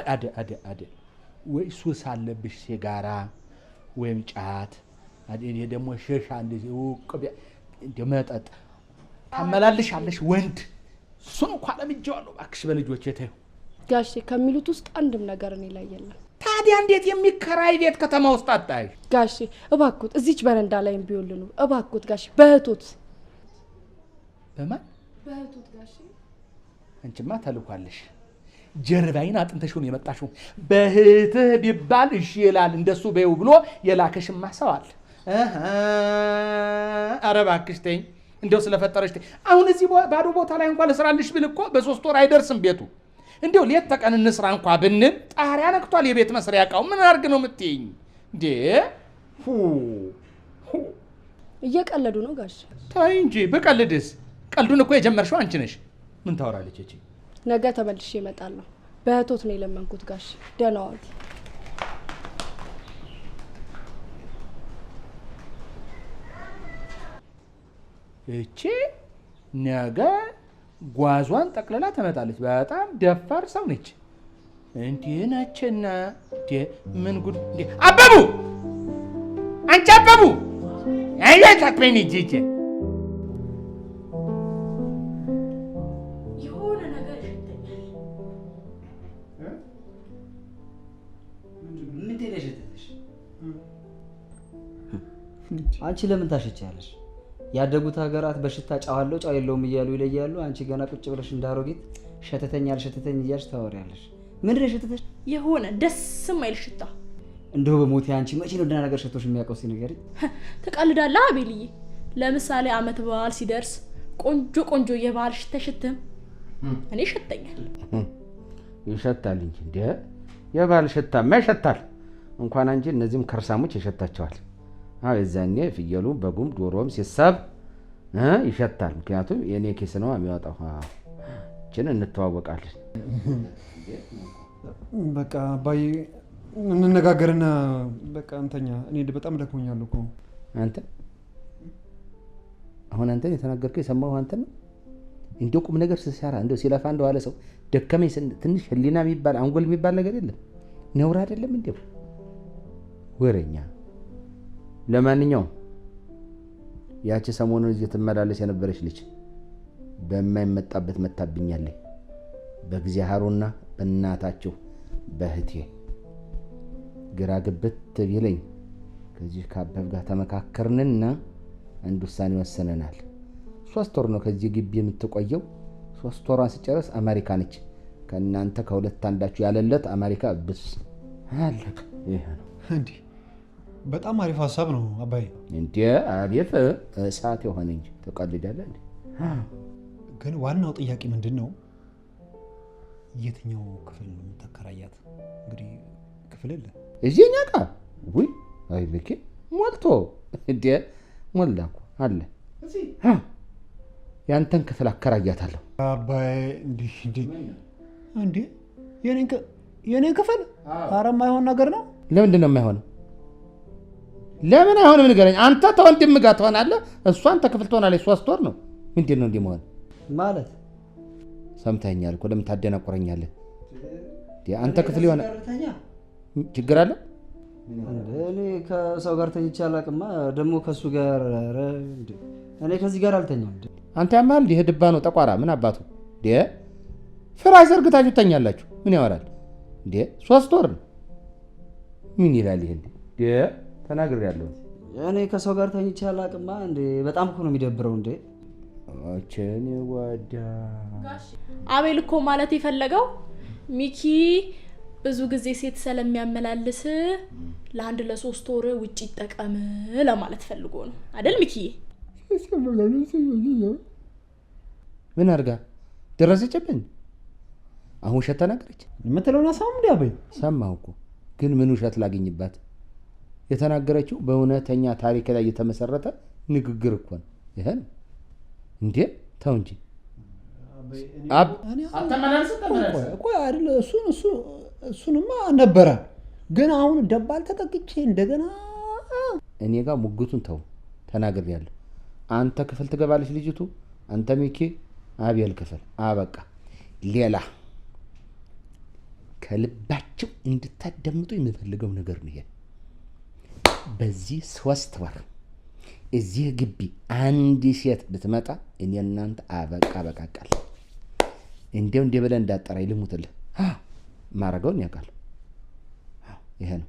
አደ አደ አደ ወይ ሱስ አለብሽ፣ ሲጋራ ወይም ጫት፣ እኔ ደግሞ ሸሻ እንደዚህ ውቅብ እንደ መጠጥ ታመላልሻለሽ። ወንድ እሱን እንኳን ለምጄዋለሁ። እባክሽ በልጆቼ ተይው ጋሼ። ከሚሉት ውስጥ አንድም ነገር እኔ ላይ የለም። ታዲያ እንዴት የሚከራይ ቤት ከተማ ውስጥ አጣሽ? ጋሼ እባክዎት እዚች በረንዳ ላይም ቢሆን ልኑር እባክዎት ጋሼ። በእህቶት። በማን በእህቶት ጋሼ። አንቺማ ተልኳለሽ። ጀርባዬን አጥንተሽው ነው የመጣሽው። በእህትህ ቢባል እሺ ይላል እንደሱ በይው ብሎ የላከሽማ ሰው አለ። ኧረ እባክሽ ተይኝ፣ እንደው ስለፈጠረሽ ተይኝ። አሁን እዚህ ባዶ ቦታ ላይ እንኳን ልስራልሽ ብል እኮ በ3 ወር አይደርስም ቤቱ። እንደው ሌት ተቀን እንስራ እንኳ ብንል ጣሪያ ነክቷል የቤት መስሪያ እቃው። ምን አድርግ ነው የምትይኝ እንዴ? ሁ እየቀለዱ ነው ጋሽ። ተይ እንጂ ብቀልድስ? ቀልዱን እኮ የጀመርሽው አንቺ ነሽ። ምን ታወራለች እቺ? ነገ ተመልሼ እመጣለሁ። በእህቶት ነው የለመንኩት ጋሽ። ደህና ዋሉ። እቺ ነገ ጓዟን ጠቅልላ ትመጣለች። በጣም ደፋር ሰው ነች። እንዲህ ነችና ምን ጉድ! አበቡ፣ አንቺ አበቡ፣ አያታክበኝ ጂጂ የሆነ ነገር ይሸተኛል። ምንድን ነው የሸተተሽ? አንቺ ለምን ታሸቻለሽ? ያደጉት ሀገራት በሽታ ጨው አለው ጨው የለውም እያሉ ይለያሉ። አንቺ ገና ቁጭ ብለሽ እንዳሮጊት ሸተተኛል ሸተተኝ እያልሽ ታወሪያለሽ። ምንድን ነው የሸተተሽ? የሆነ ደስ የማይል ሽታ። እንደው በሞቴ አንቺ መቼ ነው ደህና ነገር ሸቶሽ የሚያውቀው? እስኪ ንገሪኝ። ትቀልዳለህ አቤልዬ። ለምሳሌ አመት በዓል ሲደርስ ቆንጆ ቆንጆ የበዓል ሽታ ሽትም እኔ ይሸተኛል። ይሸታል እንጂ እንዴ! የበዓል ሽታማ ይሸታል። እንኳን አንቺ እነዚህም ከርሳሞች ይሸታቸዋል። አዎ የዛኔ ፍየሉ በጉም ዶሮም ሲሳብ ይሸታል። ምክንያቱም የኔ ኪስ ነው የሚወጣው። እችን እንተዋወቃለን። በቃ አባዬ እንነጋገርና በቃ እንተኛ። እኔ በጣም ደክሞኛል እኮ። አንተ አሁን አንተን የተናገርከው የሰማሁህ አንተን ነው። እንደው ቁም ነገር ሲሰራ እንደው ሲለፋ እንደው አለ ሰው ደከመኝ ትንሽ ህሊና የሚባል አንጎል የሚባል ነገር የለም። ነውር አይደለም እንደው ወሬኛ። ለማንኛውም ያቺ ሰሞኑን እዚህ ትመላለስ የነበረች ልጅ በማይመጣበት መታብኛለች። በእግዚአብሔርና በእናታችሁ በእህቴ ግራ ግብት ቢለኝ ከዚህ ከአበብ ጋር ተመካከርንና አንድ ውሳኔ ወሰነናል። 3 ወር ነው ከዚህ ግቢ የምትቆየው። 3 ወሯን ስጨርስ አሜሪካ ነች። ከእናንተ ከሁለት አንዳችሁ ያለለት አሜሪካ ብስ አለቀ። ይሄ ነው እንዴ? በጣም አሪፍ ሀሳብ ነው አባዬ። እንዴ አሪፍ እሳት የሆነ እንጂ ተቀልዳለህ እንዴ? ግን ዋናው ጥያቄ ምንድን ነው? የትኛው ክፍል ነው የምታከራያት? እንግዲህ ክፍል የለ እዚህ እኛ ጋር። ውይ አይ ልኬ ሞልቶ እንዴ ሞላ እኮ አለ። ያንተን ክፍል አከራያታለሁ አባዬ። እንዴ እንዴ እንዴ የኔን ክፍል? ኧረ የማይሆን ነገር ነው። ለምንድን ነው የማይሆነው? ለምን አይሆንም ንገረኝ። አንተ ተወንድም ጋር ትሆናለህ፣ እሷ አንተ ክፍል ትሆናለች። 3 ወር ነው። ምንድን ነው እንዲህ መሆን ማለት? ሰምተኸኛል እኮ ለምን ታደናቆረኛለህ? አንተ ክፍል የሆነ ችግር አለ? እኔ ከሰው ጋር ተኝቼ አላውቅማ። ደግሞ ከእሱ ጋር እኔ ከዚህ ጋር አልተኛም። አንተ ያማል። ይሄ ድባ ነው ጠቋራ። ምን አባቱ ፍራሽ ዘርግታችሁ ተኛላችሁ። ምን ያወራል እንዴ? 3 ወር ነው። ምን ይላል ይሄ? ተናግሬያለሁ። እኔ ከሰው ጋር ተኝቼ አላውቅማ። እንዴ በጣም እኮ ነው የሚደብረው። እንዴ አቸኔ ወዳ አቤል እኮ ማለት የፈለገው ሚኪ ብዙ ጊዜ ሴት ስለሚያመላልስ ለአንድ ለ3 ወር ውጪ ይጠቀም ለማለት ፈልጎ ነው አይደል ሚኪ? ምን አድርጋ ደረሰችብን? አሁን ውሸት ተናገረች የምትለውን አሰማም እንዴ አበይ? ሰማሁ እኮ ግን ምን ውሸት ላገኝባት? የተናገረችው በእውነተኛ ታሪክ ላይ የተመሰረተ ንግግር እኮ ነው። ይሄ ነው እንዴ? ተው እንጂ እሱንማ ነበረ ግን አሁን ደባል ተጠቅቼ እንደገና እኔ ጋር ሙግቱን ተው። ተናግሬያለሁ። አንተ ክፍል ትገባለች ልጅቱ፣ አንተ ሚኪ፣ አቤል ክፍል። አበቃ። ሌላ ከልባቸው እንድታዳምጡ የምፈልገው ነገር ነው ይሄ። በዚህ 3 ወር እዚህ ግቢ አንድ ሴት ብትመጣ እኔ እናንተ አበቃ በቃቃል። እንደው እንደ ብለህ እንዳጠራኝ ልሙትልህ። ማረገውን ያውቃል። ይሄ ነው።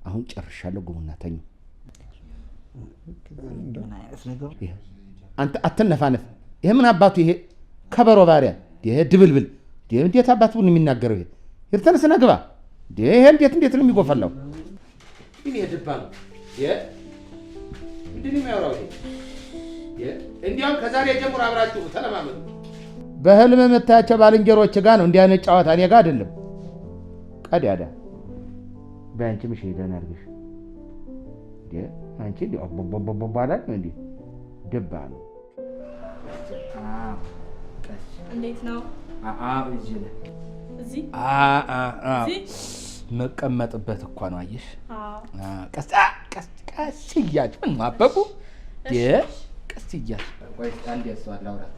አሁን ጨርሻለሁ። ግቡና ተኙ። አንተ አትነፋነፍ። ይሄ ምን አባቱ ይሄ ከበሮ ባሪያ፣ ይሄ ድብልብል እንዴት አባቱ ነው የሚናገረው? ይሄ ሂድ ተነስና ግባ። ይሄ እንዴት ነው የሚጎፈላው? ይሄ ድባ ነው። ምንድን ነው የሚያወራው? ይሄ እንዲያውም ከዛሬ ጀምሮ አብራችሁ ተለማመዱ። በህልም የምታያቸው ባልንጀሮች ጋር ነው እንዲህ አይነት ጨዋታ፣ እኔ ጋር አይደለም። ቀዳዳ በአንቺም እሺ ደህና አድርገሽ አንቺ እንዲህ አቦቦቦቦ አላልም እንዲህ ድባ ነው። እንዴት ነው? እዚህ ላይ እዚህ እዚህ መቀመጥበት እኮ ነው። አየሽ፣ ቀስ ቀስ ቀስ እያልሽ ምን ማበቡ ቀስ እያልሽ ቆይ አንዴ እሷን ላውራት።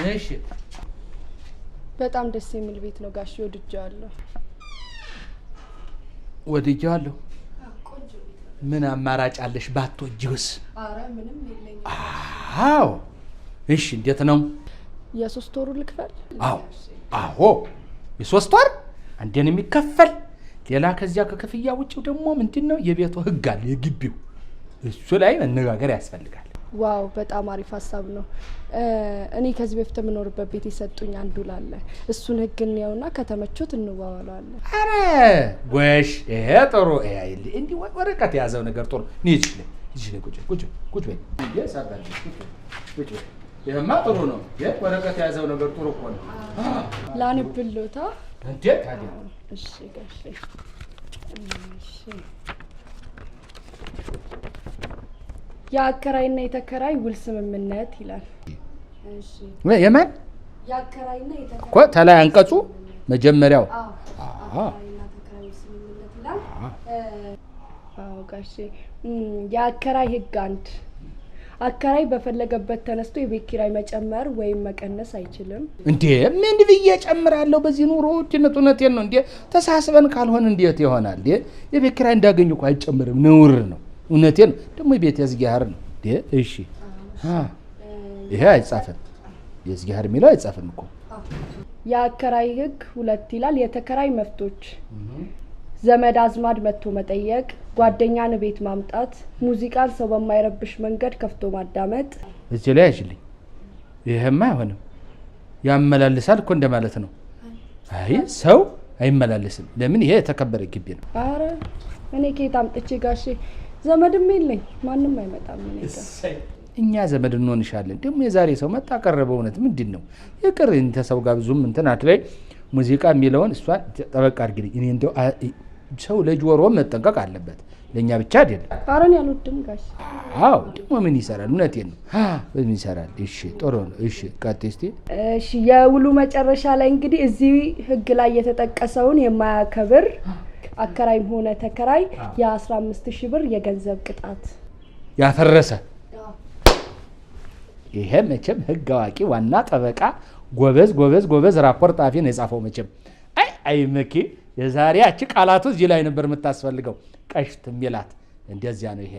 እሺ በጣም ደስ የሚል ቤት ነው ጋሽ፣ ወድጄዋለሁ። ወድጄዋለሁ። ምን አማራጭ አለሽ? ባትወጂውስ? ኧረ ምንም የለኝም። አዎ እሺ። እንዴት ነው? የሶስት ወሩ ልክፈል? አዎ አዎ፣ የሶስት ወር አንዴ ነው የሚከፈል። ሌላ ከዚያ ከክፍያ ውጭው ደግሞ ምንድን ነው የቤቱ ህግ አለ፣ የግቢው እሱ ላይ መነጋገር ያስፈልጋል። Wow በጣም አሪፍ ሀሳብ ነው። እኔ ከዚህ በፊት የምኖርበት ቤት የሰጡኝ አንዱ ላለ እሱን ህግ እንየውና ከተመቾት እንዋዋለዋለን። አረ ጎሽ፣ ይሄ ጥሩ። እንዲህ ወረቀት የያዘው ነገር ጥሩ። እዚህ ላይ ቁጭ ቁጭ ቁጭ በይ። ቁጭ በይ። ይሄማ ጥሩ ነው። ወረቀት የያዘው ነገር ጥሩ እኮ ነው። ላንብሎታ እንዴ ታዲያ። እሺ ጋሼ፣ እሺ። የአከራይና የተከራይ ውል ስምምነት ይላል። እሺ የማን የአከራይና የተከራይ እኮ ተላይ አንቀጹ መጀመሪያው። አዎ አከራይና ተከራይ ውል ስምምነት ይላል። አዎ ጋሼ፣ የአከራይ ህግ አንድ አከራይ በፈለገበት ተነስቶ የቤት ኪራይ መጨመር ወይም መቀነስ አይችልም። እንዴ ምን ብዬ እጨምራለሁ? በዚህ ኑሮ ውድነት እውነቴን ነው። እንዴ ተሳስበን ካልሆነ እንዴት ይሆናል? እንዴ የቤት ኪራይ እንዳገኙ እኮ አይጨምርም፣ ነውር ነው። እውነቴን ነው። ደግሞ የቤት የእግዚአብሔር ነው። እንዴ እሺ፣ ይሄ አይጻፍም። የእግዚአብሔር የሚለው አይጻፍም እኮ። የአከራይ ህግ ሁለት ይላል። የተከራይ መብቶች ዘመድ አዝማድ መጥቶ መጠየቅ፣ ጓደኛን ቤት ማምጣት፣ ሙዚቃን ሰው በማይረብሽ መንገድ ከፍቶ ማዳመጥ። እዚህ ላይ አይችልኝ። ይሄማ አይሆንም። ያመላልሳል እኮ እንደማለት ነው። አይ ሰው አይመላልስም። ለምን? ይሄ የተከበረ ግቢ ነው። አረ እኔ ከየት አምጥቼ ጋሼ፣ ዘመድም የለኝ ማንም አይመጣም እኔ ጋር። እኛ ዘመድ እንሆንሻለን። ደግሞ የዛሬ ሰው መጣ ቀረበ። እውነት ምንድን ነው ይቅር እንተ ሰው ጋር ብዙም እንትን አትበይ። ሙዚቃ የሚለውን እሷን ጠበቅ አድርጊልኝ። እኔ እንደው ሰው ለጆሮ መጠንቀቅ አለበት፣ ለእኛ ብቻ አይደለም። ኧረ እኔ አልወድም ጋሽ። አዎ ደግሞ ምን ይሰራል? እውነቴን ነው። ምን ይሰራል? እሺ ጥሩ ነው። እሺ ቀጥይ እስቲ። እሺ የውሉ መጨረሻ ላይ እንግዲህ እዚህ ህግ ላይ የተጠቀሰውን የማያከብር አከራይም ሆነ ተከራይ የ15,000 ብር የገንዘብ ቅጣት ያፈረሰ። ይሄ መቼም ህግ አዋቂ ዋና ጠበቃ ጎበዝ ጎበዝ ጎበዝ ራፖርት ጣፊ ነው የጻፈው መቼም። አይ አይ መኪ የዛሬ ያቺ ቃላቱ እዚህ ላይ ነበር የምታስፈልገው። ቀሽት የሚላት እንደዚያ ነው። ይሄ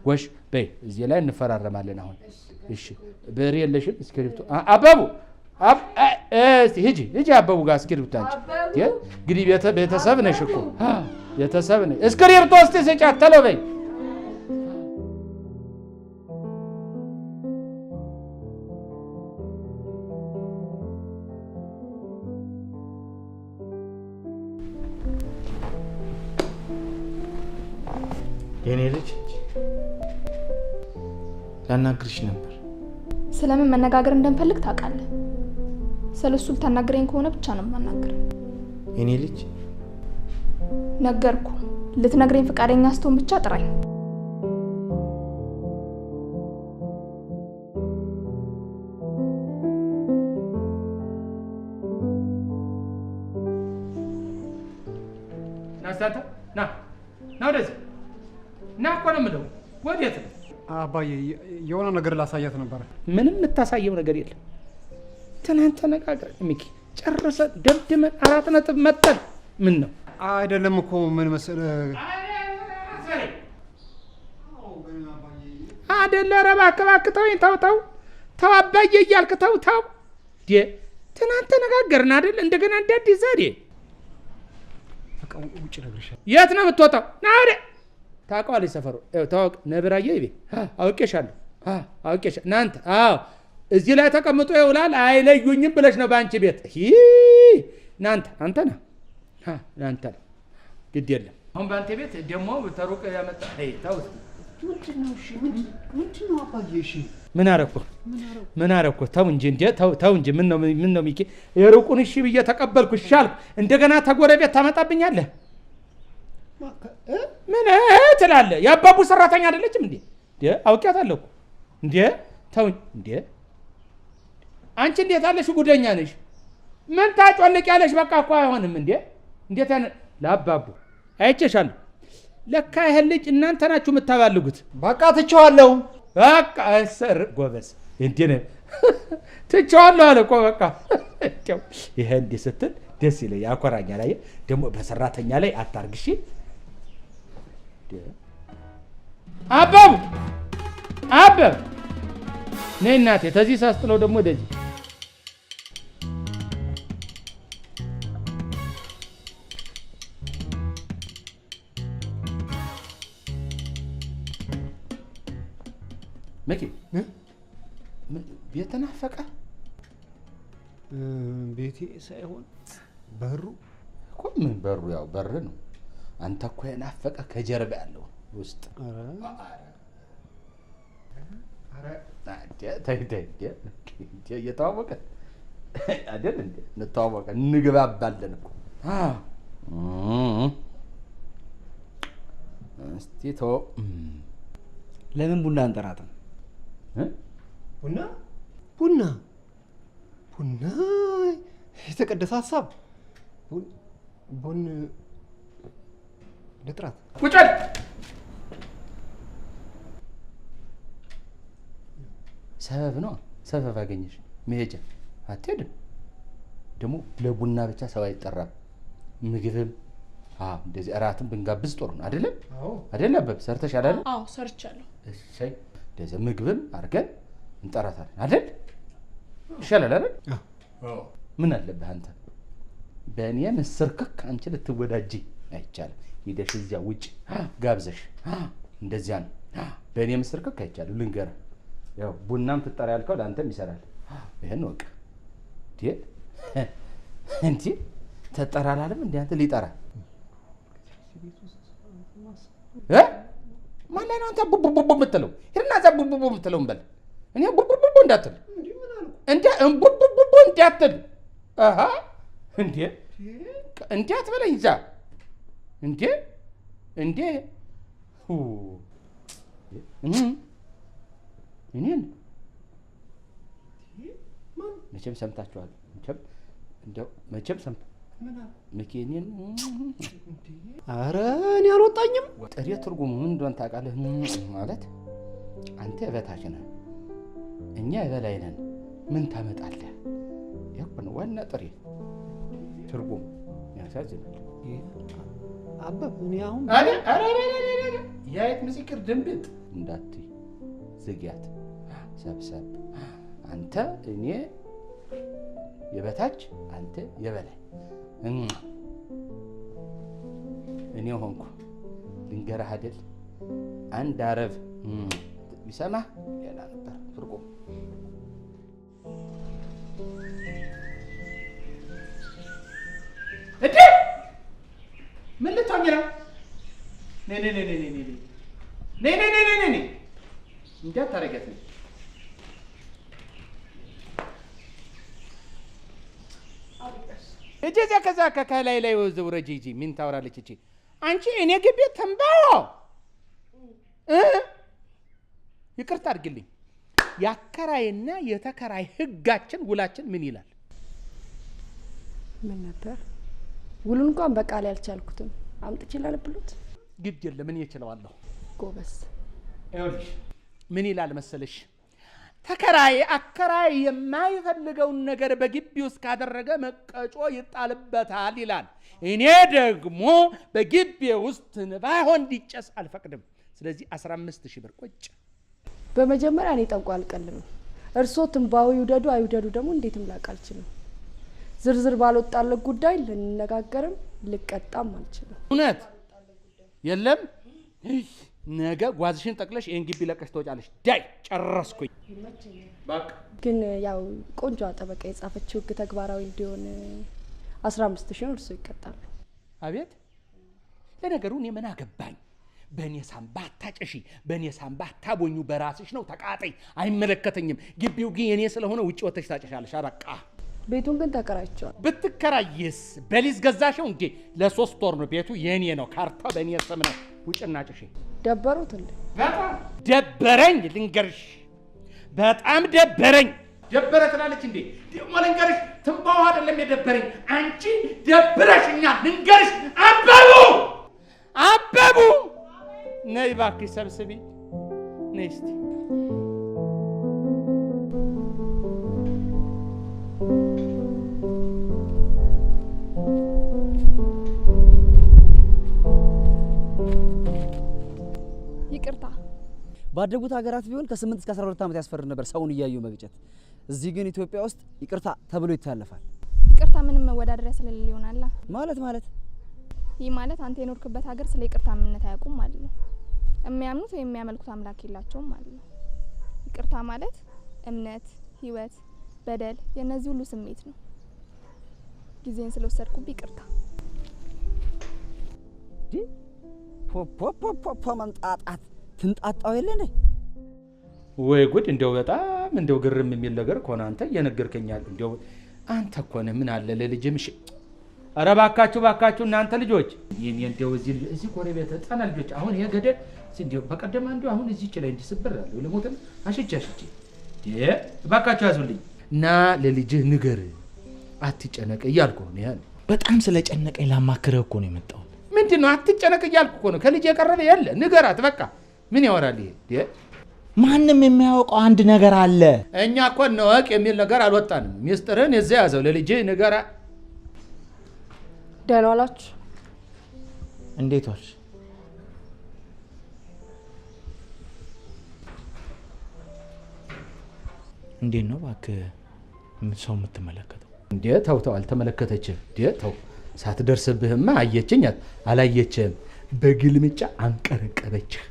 ጎሽ በይ እዚህ ላይ እንፈራረማለን አሁን። እሺ ብዕር የለሽም? እስክሪብቶ አበቡ እስቲ ሂጂ ሂጂ አበቡ ጋር እስክሪብቶ አንቺ እንግዲህ ቤተሰብ ነሽ እኮ ቤተሰብ ነሽ። እስክሪብቶ እስቲ ስጫት ተለው በይ። የኔ ልጅ ላናግርሽ ነበር። ስለምን መነጋገር እንደምፈልግ ታውቃለህ። ስለሱ ልታናግረኝ ከሆነ ብቻ ነው የማናግረው። የኔ ልጅ ነገርኩ። ልትነግረኝ ፈቃደኛ ስትሆን ብቻ ጥራኝ። ና እስቲ አንተ ና ና ወደዚህ ና እኮ ነው የምለው። ወዴት ነው አባዬ? የሆነ ነገር ላሳያት ነበር። ምንም የምታሳየው ነገር የለም። ትናንት ተነጋግረን ሚኪ ጨርሰን ደምድመን 4 ነጥብ መጠን ምን ነው አይደለም እኮ ምን መሰለህ አይደለ? ኧረ እባክህ እባክህ ተወኝ፣ ተው ተው ተው አባዬ እያልክ ተው ተው። ትናንት ተነጋገርን አይደል? እንደገና እንደ አዲስ ዛሬ በቃ ውጭ እነግርሻለሁ። የት ነው የምትወጣው? ና ወዲያ። ታውቀዋለች ሰፈሩ። ይኸው ታወቅ ነብራዬ ይቤ አውቄሻለሁ፣ አውቄሻለሁ። እናንተ አዎ፣ እዚህ ላይ ተቀምጦ ይውላል አይለዩኝም ብለሽ ነው በአንቺ ቤት። ሂ እናንተ አንተ ነህ አንተ ነህ። ግድ የለም አሁን በአንተ ቤት ደግሞ ተሩቅ ያመጣ ተው እስኪ። ምንድን ነው? እሺ ምንድን ነው አባዬ? እሺ ምን አደረኩህ? ምን አደረኩህ? ተው እንጂ እንዴ! ተው ተው እንጂ። ምን ነው ምን ነው ሚኪ፣ የሩቁን እሺ ብዬ ተቀበልኩ፣ እሺ አልኩ። እንደገና ተጎረቤት ታመጣብኛለህ? ምን ትላለህ? የአባቡ ሰራተኛ አይደለችም እንዴ? እንዴ አውቄያታለሁ እኮ እንዴ። ተው እንዴ! አንቺ እንዴት አለሽ? ጉደኛ ነሽ። ምን ታጮልቂያለሽ? በቃ እኮ አይሆንም እንዴ! እንዴት ያነ ለአባቡ አይቼሻለሁ። ለካ ይሄን ልጅ እናንተ ናችሁ የምታባልጉት። በቃ ትቼዋለሁ። በቃ እሰር ጎበዝ፣ እንዴ ነው ትቼዋለሁ አለ እኮ በቃ። እንደው ይሄ እንዲህ ስትል ደስ ይለኝ፣ ያኮራኛል። አየህ ደግሞ በሰራተኛ ላይ አታርግ እሺ። አበቡ አበብ ነይ እናቴ። ተዚህ ሳስጥለው ደግሞ ወደዚህ መኪ ቤት ተናፈቀ። ቤቴ ሳይሆን በሩ እኮ ምን በሩ ያው በር ነው። አንተ እኮ የናፈቀ ከጀርባ ያለው ውስጥ እየተዋወቀ አይደል እንዴ? እንተዋወቀ እንግባባለን እኮ። እስቲ ተው። ለምን ቡና አንጠራትም? ቡና ቡና ቡና የተቀደሰ ሀሳብ። ቡን ልጥራት። ቁጭ በል። ሰበብ ነው ሰበብ አገኘሽ መሄጃ አትሄድም። ደግሞ ለቡና ብቻ ሰው አይጠራም። ምግብም እንደዚህ እራትም ብንጋብዝ ጥሩ ነው። አይደለም አይደለም? አበብ ሰርተሻል አይደል? አዎ ሰርቻለሁ። እሰይ። እንደዚህ ምግብም አድርገን እንጠራታለን አይደል? ይሻላል አይደል? ምን አለብህ አንተ በእኔ ምስር ክክ አንቺ ልትወዳጂ አይቻልም። ሂደሽ እዚያ ውጭ ጋብዘሽ እንደዚያ ነው። በእኔ ምስር ክክ አይቻልም። ልንገርህ፣ ያው ቡናም ትጠራ ያልከው ለአንተም ይሰራል። ይሄን ወቅ እንዴ ተጠራ አላለም እንዴ? አንተ ሊጠራ ማን ላይ ነው አንተ ቡቡቡቡ የምትለው? ሂድና እዛ ቡቡቡ የምትለውን በል። እኔ ቡቡቡቡ እንዳትል እንዴ፣ ቡቡቡቡ እንዳትል። አሃ እንዴ እንዴ አትበለኝ እዛ እንዴ እንዴ እኔን መቼም ሰምታችኋል። መቼም እንደው መቼም ሰምታ ሚኪ እኔን ኧረ እኔ አልወጣኝም። ጥሬ ትርጉሙ ምን እንደሆነ ታውቃለህ? ማለት አንተ የበታች ነህ፣ እኛ የበላይ ነን። ምን ታመጣለህ? ይህ እኮ ነው ዋና ጥሬ ትርጉሙ። ያሳዝናል። አበብ እኔ አሁን የአይጥ ምስክር ድንብጥ እንዳትይ፣ ዝጊያት፣ ሰብሰብ። አንተ እኔ የበታች አንተ የበላይ እኔ ሆንኩ። ልንገርህ አይደል አንድ አረብ ቢሰማህ ሌላ ነበር ትርጉም። እንዴ ምን ልትሆኝ ነው? ነይ ነይ ነይ ነይ ነይ ነይ ነይ ነይ ነይ ነይ እንዳታረጊያት ነው። እጄ እዚያ ከዛ ከላይ ላይ ውረጂ ሂጂ። ምን ታወራለች እቺ? አንቺ እኔ ግቢ ተንባው ይቅርታ አድርግልኝ። የአከራይና የተከራይ ህጋችን ውላችን ምን ይላል? ምን ነበር ውሉን እንኳን በቃል ያልቻልኩትም አምጥቼ ላነብሎት። ግድ የለም እኔ እችለዋለሁ። ጎበዝ። ይኸውልሽ ምን ይላል መሰለሽ፣ ተከራይ አከራይ የማይፈልገውን ነገር በግቢ ውስጥ ካደረገ መቀጮ ይጣልበታል ይላል። እኔ ደግሞ በግቢ ውስጥ ባይሆን እንዲጨስ አልፈቅድም። ስለዚህ 15,000 ብር ቁጭ። በመጀመሪያ እኔ ጠንቋይ አልቀልምም። እርስዎ ትንባሆ ይውደዱ አይውደዱ ደግሞ እንዴትም ላውቅ አልችልም። ዝርዝር ባልወጣለት ጉዳይ ልንነጋገርም ልቀጣም አልችልም። እውነት የለም። ነገ ጓዝሽን ጠቅለሽ ይሄን ግቢ ለቀሽ ትወጫለሽ። ዳይ ጨረስኩኝ። በቃ ግን ያው ቆንጆ ጠበቃ የጻፈችው ህግ ተግባራዊ እንዲሆን 15,000 እርሶ ይቀጣሉ። አቤት ለነገሩ እኔ ምን አገባኝ? በእኔ ሳምባ አታጨሺ፣ በእኔ ሳምባ አታቦኙ፣ በራስሽ ነው ተቃጠይ፣ አይመለከተኝም። ግቢው ግን የኔ ስለሆነ ውጭ ወተሽ ታጨሻለሽ። አበቃ። ቤቱን ግን ተከራይቼዋለሁ። ብትከራይስ በሊዝ ገዛሽው እንዴ? ለ3 ወር ነው። ቤቱ የኔ ነው፣ ካርታው በእኔ ስም ነው። ውጭና ጭሺ። ደበሩት እንዴ? በጣም ደበረኝ፣ ልንገርሽ፣ በጣም ደበረኝ። ደበረ ትላለች እንዴ? ደግሞ ልንገርሽ፣ ትንባው አይደለም የደበረኝ፣ አንቺ ደብረሽኛል። ልንገርሽ፣ አበቡ አበቡ፣ ነይ እባክሽ ሰብስቢ፣ ነይ እስቲ። ይቅርታ። ባደጉት ሀገራት ቢሆን ከ8 እስከ 12 ዓመት ያስፈርድ ነበር ሰውን እያዩ መግጨት። እዚህ ግን ኢትዮጵያ ውስጥ ይቅርታ ተብሎ ይታለፋል። ይቅርታ ምንም መወዳደሪያ ስለሌለ ይሆናል። ማለት ማለት ይህ ማለት አንተ የኖርክበት ሀገር ስለ ይቅርታ ምንነት አያውቁም ማለት ነው። የሚያምኑት ወይም የሚያመልኩት አምላክ የላቸውም ማለት ነው። ይቅርታ ማለት እምነት፣ ህይወት፣ በደል የነዚህ ሁሉ ስሜት ነው። ጊዜን ስለወሰድኩብህ ይቅርታ። ፖፖፖፖ መንጣጣት ትንጣጣው የለ እንዴ? ወይ ጉድ! እንደው በጣም እንደው ግርም የሚል ነገር እኮ ነው አንተ እየነገርከኛል። እንደው አንተ እኮ ነህ ምን አለ ለልጅም። እሺ ኧረ እባካችሁ እባካችሁ እናንተ ልጆች የኔ እንደው እዚህ ጎረቤት ህፃና ልጆች አሁን ይሄ ገደል እንደው በቀደም አንዱ አሁን እዚህ ላይ እንዲስበር አለው ለሞትም አሽቼ አሽቼ እባካችሁ ያዙልኝ እና ለልጅህ ንገር አትጨነቅ እያልኩ ነው። ያን በጣም ስለጨነቀኝ ላማክርህ እኮ ነው የመጣሁት። ምንድን ነው አትጨነቅ እያልኩ እኮ ነው። ከልጅ የቀረበ የለ ንገራት በቃ። ምን ያወራል ይሄ? ማንም የሚያውቀው አንድ ነገር አለ። እኛ እኮ እንወቅ የሚል ነገር አልወጣንም። ሚስጥርህን እዚያ ያዘው፣ ለልጅህ ንገራ። ደህና ዋላችሁ? እንዴት ዋልሽ? እንዴት ነው እባክህ ሰው የምትመለከተው? እንዴ ተው ተው፣ አልተመለከተችም። እንዴ ተው፣ ሳትደርስብህማ አየችኝ አላየችህም። በግልምጫ አንቀረቀበችህ።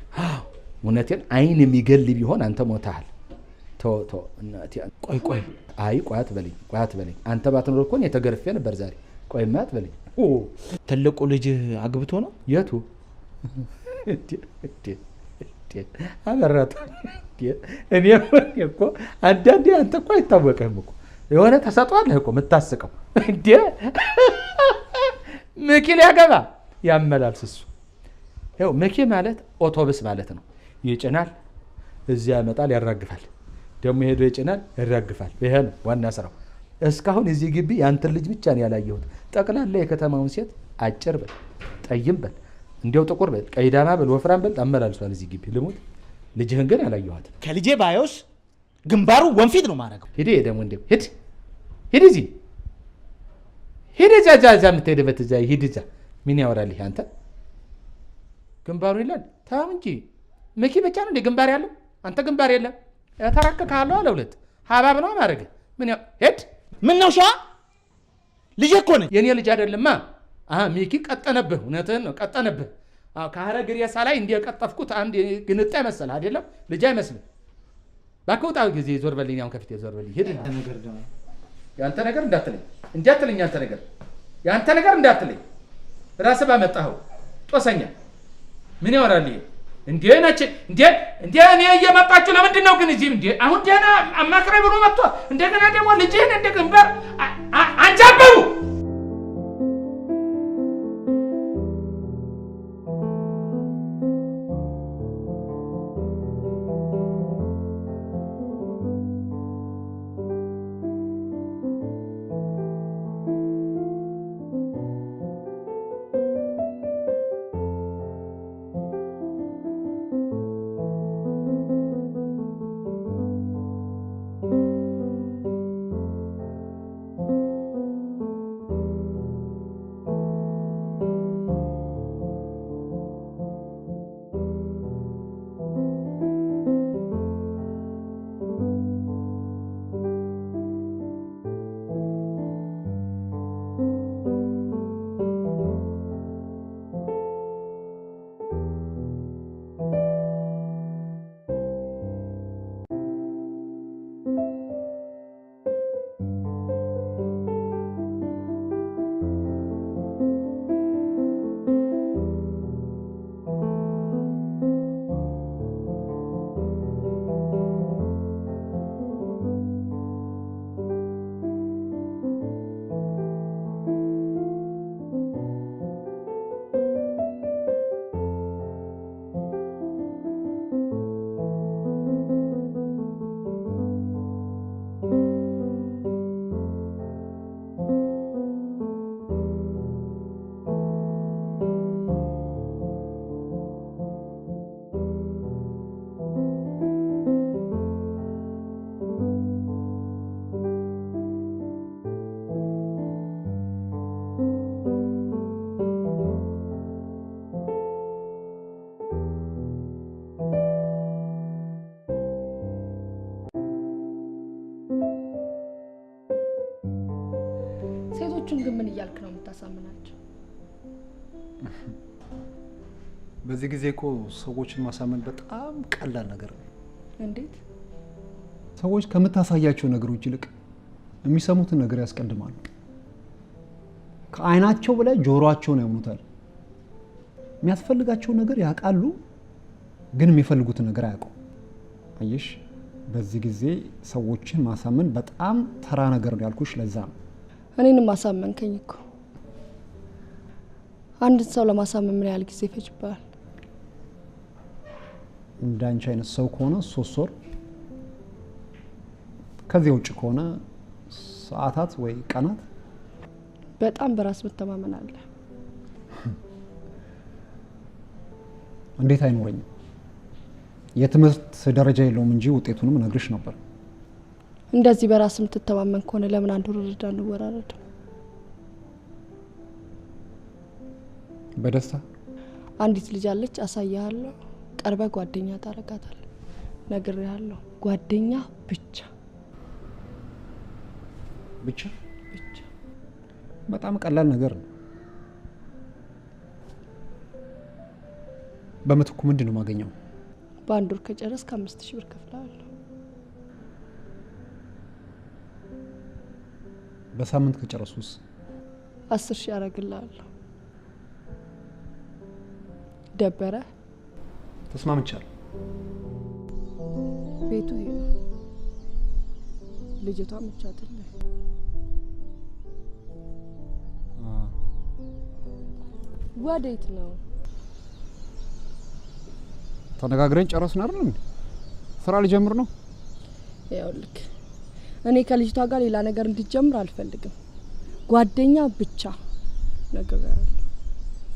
እውነቴን አይን የሚገል ቢሆን አንተ ሞተሃል። ተው ተው እናቴ። ቆይ ቆይ፣ አይ ቆይ አትበለኝ፣ ቆይ አትበለኝ። አንተ ባትኖር እኮ እኔ ተገርፌ ነበር ዛሬ። ቆይማ አትበለኝ። ትልቁ ልጅህ አግብቶ ነው? የቱ? አበራቱ። እኔ እኮ አንዳንዴ አንተ እኮ አይታወቅህም እኮ የሆነ ተሰጥቷለህ እኮ የምታስቀው። እንዴ ምኪ ሊያገባ ያመላልስ እሱ። ይኸው ምኪ ማለት ኦቶብስ ማለት ነው። ይጭናል፣ እዚያ ያመጣል፣ ያራግፋል። ደግሞ ሄዶ ይጭናል፣ ያራግፋል። ይሄ ነው ዋና ስራው። እስካሁን እዚህ ግቢ ያንተን ልጅ ብቻ ነው ያላየሁት። ጠቅላላ የከተማውን ሴት አጭር በል፣ ጠይም በል፣ እንዲያው ጥቁር በል፣ ቀይዳማ በል፣ ወፍራም በል አመላልሷል እዚህ ግቢ። ልሙት፣ ልጅህን ግን አላየኋትም። ከልጄ ባዮስ ግንባሩ ወንፊት ነው ማረገው። ሂድ ደግሞ እንዲያው ሂድ ሂድ እዚህ ሂድ እዛ እዛ እዛ የምትሄድበት እዛ ሂድ እዛ። ምን ያወራል ይሄ አንተ? ግንባሩ ይላል። ተው እንጂ ምኪ ብቻ ነው እንደ ግንባር ያለው? አንተ ግንባር የለም። ተራክካለሁ አለ ሁለት ሀባብ ነው ማድረግ። ምን ሂድ። ምን ነው ሸዋ ልጄ እኮ ነኝ። የኔ ልጅ አይደለማ። አሃ ሚኪ ቀጠነብህ። እውነትህን ነው ቀጠነብህ። አዎ ከሀረግ ሬሳ ላይ እንዲህ የቀጠፍኩት አንድ ግንጣ መሰለህ አይደለም? ልጅ አይመስልም። እባክህ ውጣ። ጊዜ ዞር በልኝ። አሁን ከፊቴ ዞር በልኝ። ሂድ። ያንተ ነገር እንዳትለኝ እንዳትለኝ፣ ያንተ ነገር ያንተ ነገር እንዳትለኝ። ራስህ ባመጣኸው ጦሰኛ። ምን ያወራል ይሄ? እንዴ ነች እንዴ እንዴ እኔ እየመጣችሁ ለምንድን ነው ግን እዚህ? እንዴ አሁን ደህና አማክረኝ ብሎ መጥቶ እንደገና ደግሞ ልጅህን እንደ ግንባር አንጃበቡ። ሰዎቹን ግን ምን እያልክ ነው የምታሳምናቸው? በዚህ ጊዜ እኮ ሰዎችን ማሳመን በጣም ቀላል ነገር ነው። እንዴት? ሰዎች ከምታሳያቸው ነገሮች ይልቅ የሚሰሙትን ነገር ያስቀድማሉ። ከአይናቸው በላይ ጆሮአቸውን ያምኑታል። የሚያስፈልጋቸው ነገር ያውቃሉ፣ ግን የሚፈልጉትን ነገር አያውቁም። አየሽ፣ በዚህ ጊዜ ሰዎችን ማሳመን በጣም ተራ ነገር ነው ያልኩሽ ለዛ ነው። እኔንም ማሳመንከኝ እኮ። አንድን ሰው ለማሳመን ምን ያህል ጊዜ ይፈጅብሃል? እንዳንቺ አይነት ሰው ከሆነ 3 ወር፣ ከዚህ ውጭ ከሆነ ሰዓታት ወይ ቀናት። በጣም በራስ መተማመን አለ። እንዴት አይኖረኝም? የትምህርት ደረጃ የለውም እንጂ ውጤቱንም እነግርሽ ነበር። እንደዚህ በራስ የምትተማመን ከሆነ ለምን አንድ ወረዳ እንወራረድም? በደስታ። አንዲት ልጅ አለች፣ አሳያለሁ። ቀርበ ጓደኛ ታረጋታለህ። ነግሬሃለሁ፣ ጓደኛ ብቻ ብቻ ብቻ። በጣም ቀላል ነገር ነው። በምትኩ ምንድን ነው የማገኘው? በአንድ ወር ከጨረስክ 5000 ብር እከፍልሃለሁ። በሳምንት ከጨረስኩስ? 10,000 አደርግልሃለሁ። ደበረ? ተስማምቻለሁ። ቤቱ ይሄ ነው። ልጅቷ ምቻትልህ። ወዴት ነው? ተነጋግረን ጨረስን አይደል? ስራ ልጀምር ነው። ይኸውልህ እኔ ከልጅቷ ጋር ሌላ ነገር እንድትጀምር አልፈልግም። ጓደኛ ብቻ ነግሬሃለሁ።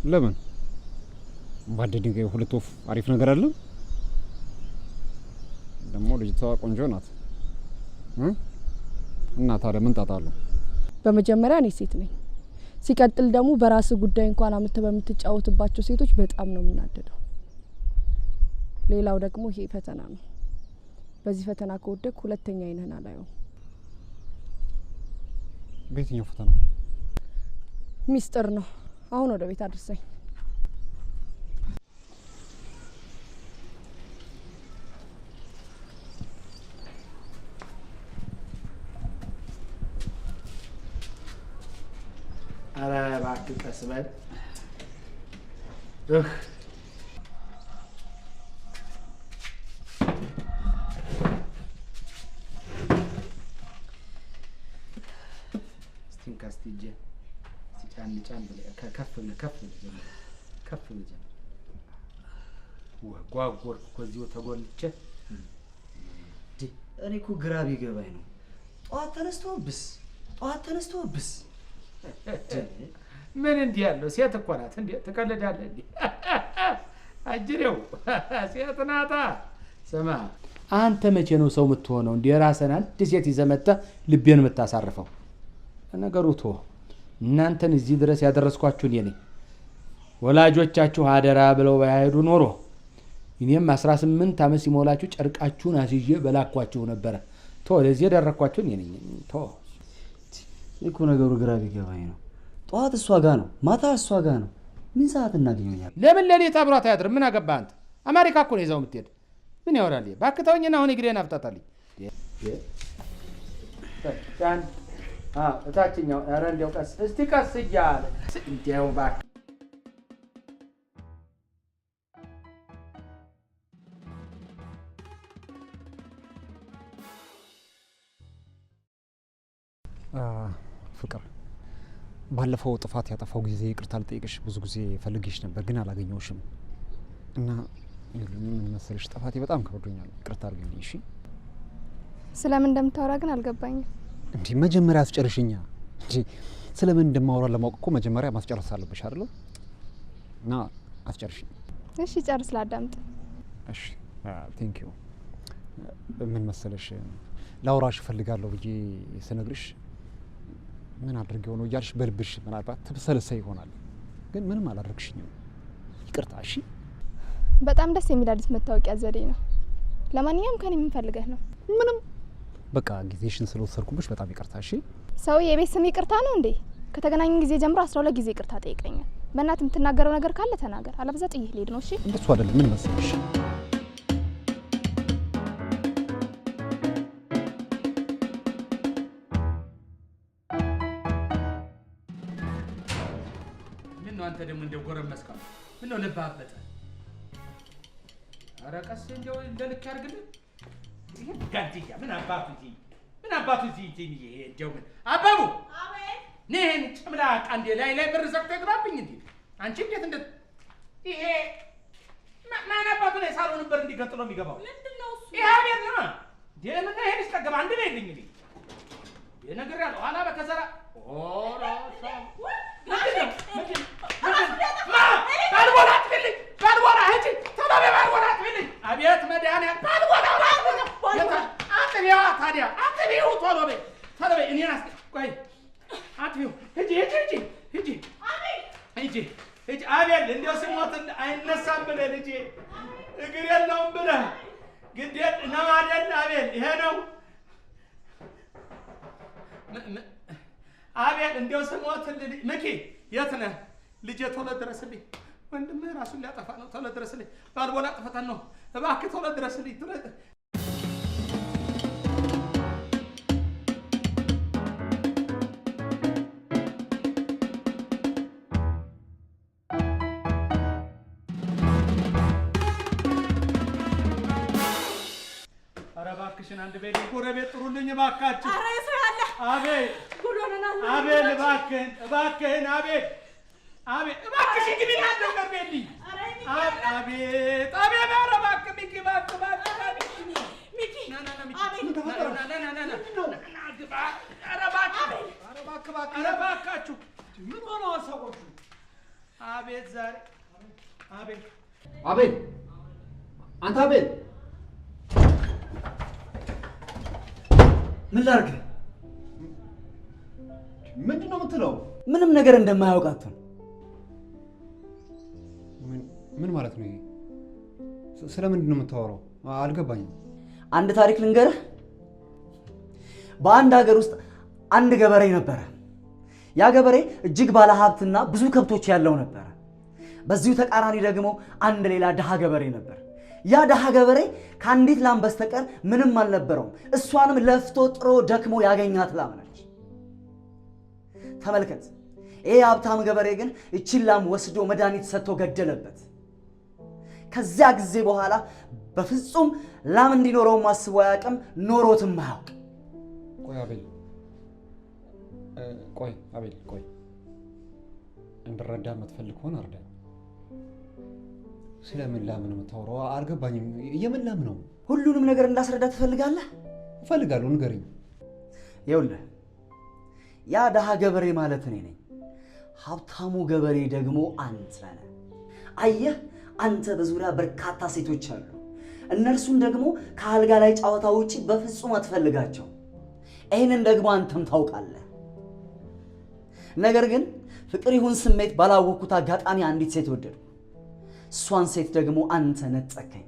ለምን? በአንድ ድንጋይ ሁለት ወፍ አሪፍ ነገር አለ። ደግሞ ልጅቷ ቆንጆ ናት እና ታዲያ ምን ጣጣ አለው? በመጀመሪያ እኔ ሴት ነኝ። ሲቀጥል ደግሞ በራስ ጉዳይ እንኳን አምጥተህ በምትጫወትባቸው ሴቶች በጣም ነው የምናደደው። ሌላው ደግሞ ይሄ ፈተና ነው። በዚህ ፈተና ከወደቅክ ሁለተኛ ዓይንህን አላየውም። በየትኛው ፈተና? ሚስጥር ነው። አሁን ወደ ቤት አድርሰኝ። ኧረ እባክህ ቀስ በል። እስቲ እንካ እስቲ እጄን እስቲ ጫን ጫን ብለህ ከፍ ብለህ ከፍ ብለህ ጀምር፣ ከፍ ብለህ ጀምር። ጓጎርኩ እኮ እዚሁ ተጎልቼ። እኔ እኮ ግራ ቢገባኝ ነው። ጠዋት ተነስቶ ብስ፣ ጠዋት ተነስቶ ብስ። ምን እንዲህ ያለው ሴት እኮ ናት። እንዴ ትቀልዳለህ እንዴ? አጅሬው ሴት ናታ። ስማ አንተ መቼ ነው ሰው የምትሆነው? እንዴ የራስህን አንድ ሴት ይዘህ መጥተህ ልቤን የምታሳርፈው? ነገሩ ቶ እናንተን እዚህ ድረስ ያደረስኳችሁ እኔ ነኝ። ወላጆቻችሁ አደራ ብለው ባይሄዱ ኖሮ እኔም 18 ዓመት ሲሞላችሁ ጨርቃችሁን አስይዤ በላኳችሁ ነበረ። ቶ ለዚህ የደረኳችሁ እኔ ነኝ። ቶ እኮ ነገሩ ግራ ቢገባኝ ነው። ጠዋት እሷ ጋ ነው፣ ማታ እሷ ጋ ነው። ምን ሰዓት እናገኘኛለን? ለምን ሌሊት አብሯት አያድርም? ምን አገባህ አንተ? አሜሪካ እኮ ነው ይዛው የምትሄድ። ምን ያወራል? እባክህ ተወኝና አሁን እግሬን አፍጣጣልኝ። እታችኛው ኧረ እንደው ቀስ እስቲ ቀስ እያለ እንደው እባክህ ፍቅር፣ ባለፈው ጥፋት ያጠፋው ጊዜ ይቅርታ ልጠይቅሽ ብዙ ጊዜ ፈልጌሽ ነበር፣ ግን አላገኘሁሽም። እና ምን መሰለሽ ጥፋቴ በጣም ከብዶኛል። ይቅርታ አድርጊልኝ። እሺ? ስለምን እንደምታወራ ግን አልገባኝም። እንዴ መጀመሪያ አስጨርሽኛ። እንዴ ስለምን እንደማወራ ለማወቅ እኮ መጀመሪያ ማስጨረስ አለብሽ አይደል? እና አስጨርሽኝ። እሺ ጨርስ፣ ላዳምጥ። እሺ thank you። ምን መሰለሽ ላውራሽ እፈልጋለሁ ብዬ ስነግርሽ ምን አድርጌው ነው እያልሽ በልብሽ ምናልባት ትብሰልሰይ ይሆናል፣ ግን ምንም አላደረግሽኝም። ይቅርታ። እሺ። በጣም ደስ የሚል አዲስ መታወቂያ ዘዴ ነው። ለማንኛውም ከኔ ምን ፈልገህ ነው? ምንም፣ በቃ ጊዜሽን ስለወሰድኩብሽ በጣም ይቅርታ። እሺ። ሰው የቤት ስም ይቅርታ ነው እንዴ? ከተገናኘን ጊዜ ጀምሮ 12 ጊዜ ይቅርታ ጠይቀኛል። በእናትህ የምትናገረው ነገር ካለ ተናገር፣ አለበለዚያ ጥዬህ ልሄድ ነው። እሺ? እንደሱ አይደለም። ምን መሰለሽ፣ ምን ነው አንተ ደግሞ እንደው ጎረመስከው? ምን ነው ልብህ አበጠ? ኧረ ቀስ እንደው እንደ ልክ ያድርግልህ። ይሄ ጋንትያ ምን አባቱ እዚህ ምን አባቱ እዚህ እንትን ይሄ እንደው ምን አባቡ ነይ ይሄን ጨምላቃ እንዴ ላይ ላይ በር ዘግቶ ይግባብኝ እንዴ! አንቺ እንዴት እንደ ይሄ ማን አባቱ ነው የሳሎን በር እንዲገጥሎ የሚገባው? ምንድነው እሱ? ይሄ አቤት ነው እንዴ? ምን ይሄን ይስጠገባ አንድ ነው የለኝ እንዴ? እነግርሃለሁ ኋላ በከሰራ ኦራሳ ምንድነው ማ ባልቦላ አጥፊልኝ፣ ባልቦላ ሂጂ ቶሎ በይ፣ ባልቦላ አጥፊልኝ። አቤት መድኃኒዓለም ባልቦላ ባልቦላ አጥቢዋ ታዲያ አጥቢው ቶሎ በይ ቶሎ በይ። እኔን አስ ቆይ አጥቢው ሂጂ ሂጂ ሂጂ ሂጂ ሂጂ ሂጂ። አቤል እንደው ስሞት አይነሳም ብለህ ልጄ እግር የለውም ብለህ ግድ ነው አይደል? አቤል ይሄ ነው አቤል እንደው ስሞት ሚኪ የት ነህ ልጄ? ቶሎ ድረስልኝ፣ ወንድምህ ራሱን ሊያጠፋ ነው። ቶሎ ድረስልኝ፣ ባልቦላ አጥፍተን ነው። እባክህ ቶሎ ድረስልኝ። ቶሎ ኧረ እባክሽን አንድ ቤት ጎረቤት ጥሩልኝ እባካችሁ። ኧረ የሰው ያለ አቤል ጉድ ሆነናል። አቤል እባክህን እባክህን አቤል አቤል እባክሽን ግቢ ና እንደው ቀርቤልኝ። አቤት አቤት ኧረ እባክህ ሚኪ እባክህ እባክህ እባክህ ሚኪ ና ና ና ሚኪ አቤል ና ና ና ና ና ና ግባ። ኧረ እባክህ ኧረ እባክህ እባክህ ኧረ እባካችሁ ምን ሆነዋል ሰዎቹ? አቤት ዛሬ አቤል አቤል፣ አንተ አቤል፣ ምን ላድርግ? ምንድን ነው የምትለው? ምንም ነገር እንደማያውቅ አትሁን። ምን ማለት ነው ይሄ? ስለምንድን ነው የምታወራው? አልገባኝም። አንድ ታሪክ ልንገርህ። በአንድ ሀገር ውስጥ አንድ ገበሬ ነበረ። ያ ገበሬ እጅግ ባለ ሀብትና ብዙ ከብቶች ያለው ነበረ። በዚሁ ተቃራኒ ደግሞ አንድ ሌላ ድሃ ገበሬ ነበር። ያ ድሃ ገበሬ ከአንዲት ላም በስተቀር ምንም አልነበረውም። እሷንም ለፍቶ ጥሮ ደክሞ ያገኛት ላም ነች። ተመልከት፣ ይሄ ሀብታም ገበሬ ግን እቺን ላም ወስዶ መድኃኒት ሰጥቶ ገደለበት። ከዚያ ጊዜ በኋላ በፍጹም ላም እንዲኖረውም አስቦ አያውቅም፣ ኖሮትም አያውቅም። ቆይ አቤል፣ ቆይ አቤል፣ ቆይ እንድረዳ የምትፈልግ ከሆነ እርዳኝ። ስለምን ላም ነው የምታወራው? አልገባኝም። የምን ላም ነው? ሁሉንም ነገር እንዳስረዳ ትፈልጋለህ? እፈልጋለሁ፣ ንገረኝ። ይኸውልህ ያ ድሃ ገበሬ ማለት እኔ ነኝ። ሀብታሙ ገበሬ ደግሞ አንተ ነህ። አየህ፣ አንተ በዙሪያ በርካታ ሴቶች አሉ። እነርሱን ደግሞ ከአልጋ ላይ ጨዋታ ውጪ በፍጹም አትፈልጋቸው። ይህንን ደግሞ አንተም ታውቃለህ። ነገር ግን ፍቅር ይሁን ስሜት ባላወቅኩት አጋጣሚ አንዲት ሴት ወደድኩ። እሷን ሴት ደግሞ አንተ ነጠከኝ።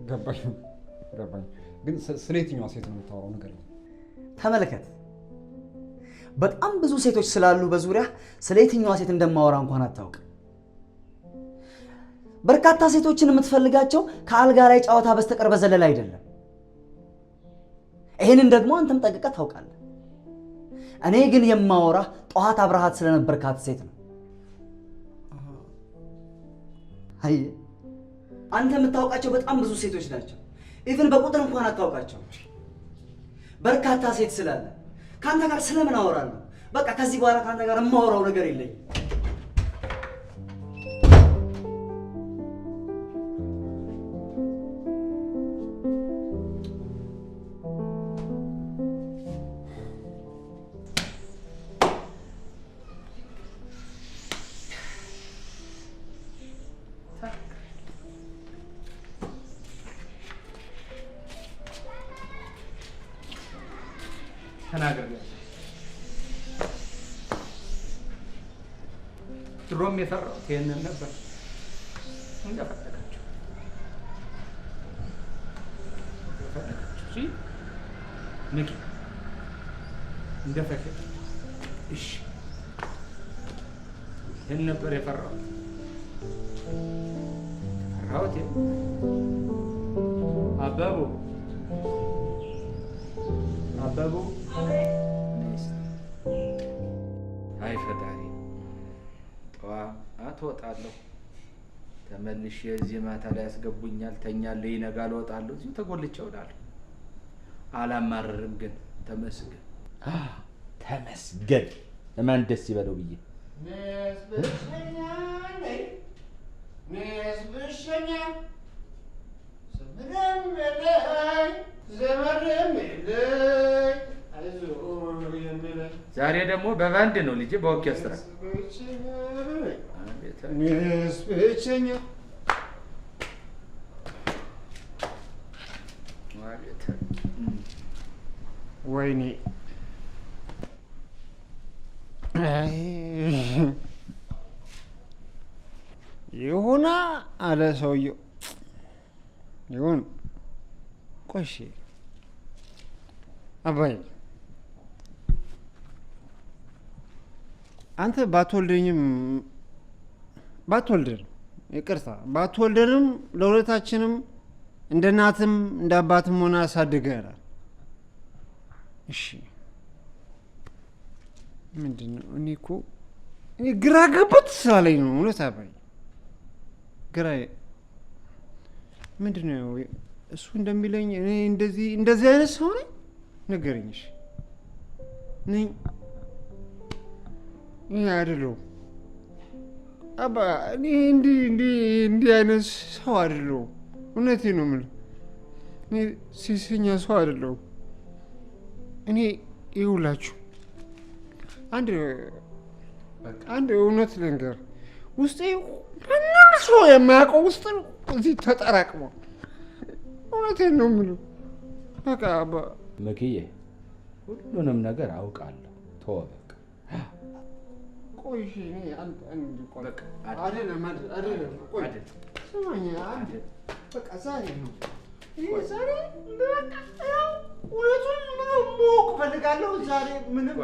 ገባኝ ገባኝ። ግን ስለ የትኛዋ ሴት ነው የምታወራው? ንገረኝ። ተመልከት፣ በጣም ብዙ ሴቶች ስላሉ በዙሪያ ስለ የትኛዋ ሴት እንደማወራ እንኳን አታውቅም። በርካታ ሴቶችን የምትፈልጋቸው ከአልጋ ላይ ጨዋታ በስተቀር በዘለለ አይደለም። ይህንን ደግሞ አንተም ጠንቅቀህ ታውቃለህ። እኔ ግን የማወራ ጠዋት አብረሃት ስለነበርካት ሴት ነው። አየህ፣ አንተ የምታውቃቸው በጣም ብዙ ሴቶች ናቸው። Even በቁጥር እንኳን አታውቃቸው። በርካታ ሴት ስላለ ከአንተ ጋር ስለምን አወራለሁ? በቃ ከዚህ በኋላ ከአንተ ጋር የማወራው ነገር የለኝም። ተናግሬያለሁ። ድሮም የፈራሁት ይሄንን ነበር። እንደፈለጋችሁ እንደፈለጋችሁ። እሺ ሚኪ፣ እንደፈለጋችሁ። እሺ ይህን ነበር የፈራሁት። ፈራሁት። አበቡ አበቡ፣ አይ ፈጣሪ፣ ጠዋት እወጣለሁ ተመልሼ እዚህ ማታ ላይ ያስገቡኛል። ተኛለሁ፣ ይነጋል፣ እወጣለሁ። እዚሁ ተጎልቼ እውላለሁ። አላማረርም ግን ተመስገን ተመስገን። ለማን ደስ ይበለው ብዬ ዛሬ ደግሞ በባንድ ነው ልጄ፣ በኦርኬስትራ ወይኔ ይሁና አለ ሰውየው። ይሁን ቆይ አባዬ፣ አንተ ባትወልደኝም ባትወልደንም ይቅርታ ባትወልደንም ለሁለታችንም እንደ እናትም እንደ አባትም ሆነ አሳድገናል። እሺ ምንድን ነው? እኔ እኮ እኔ ግራ ገባት ስላለኝ ነው። እውነት አባዬ ግራ ምንድን ነው እሱ እንደሚለኝ እኔ እንደዚህ እንደዚህ አይነት ሰው ነኝ? ንገረኝ። እሺ ነኝ? እኔ አይደለሁም አባ፣ እኔ እንዲህ እንዲህ እንዲህ አይነት ሰው አይደለሁም። እውነቴን ነው የምልህ፣ እኔ ሴሰኛ ሰው አይደለሁም። እኔ ይኸውላችሁ አንድ አንድ እውነት ልንገር፣ ውስጤ ማንም ሰው የማያውቀው ውስጥ እዚህ ተጠራቅሟል። እውነቴን ነው የምልህ። በቃ አባ ምክዬ፣ ሁሉንም ነገር አውቃለሁ። ተወው በቃ። ቆይ እሺ፣ እኔ አንድ አንድ ቆይ፣ አይደለም አይደለም፣ ቆይ ስማኝ፣ አንድ በቃ ዛሬ ነው ይሄ ዛሬ በቃ ያው እውነቱን ምንም ማወቅ እፈልጋለሁ። ዛሬ ምንም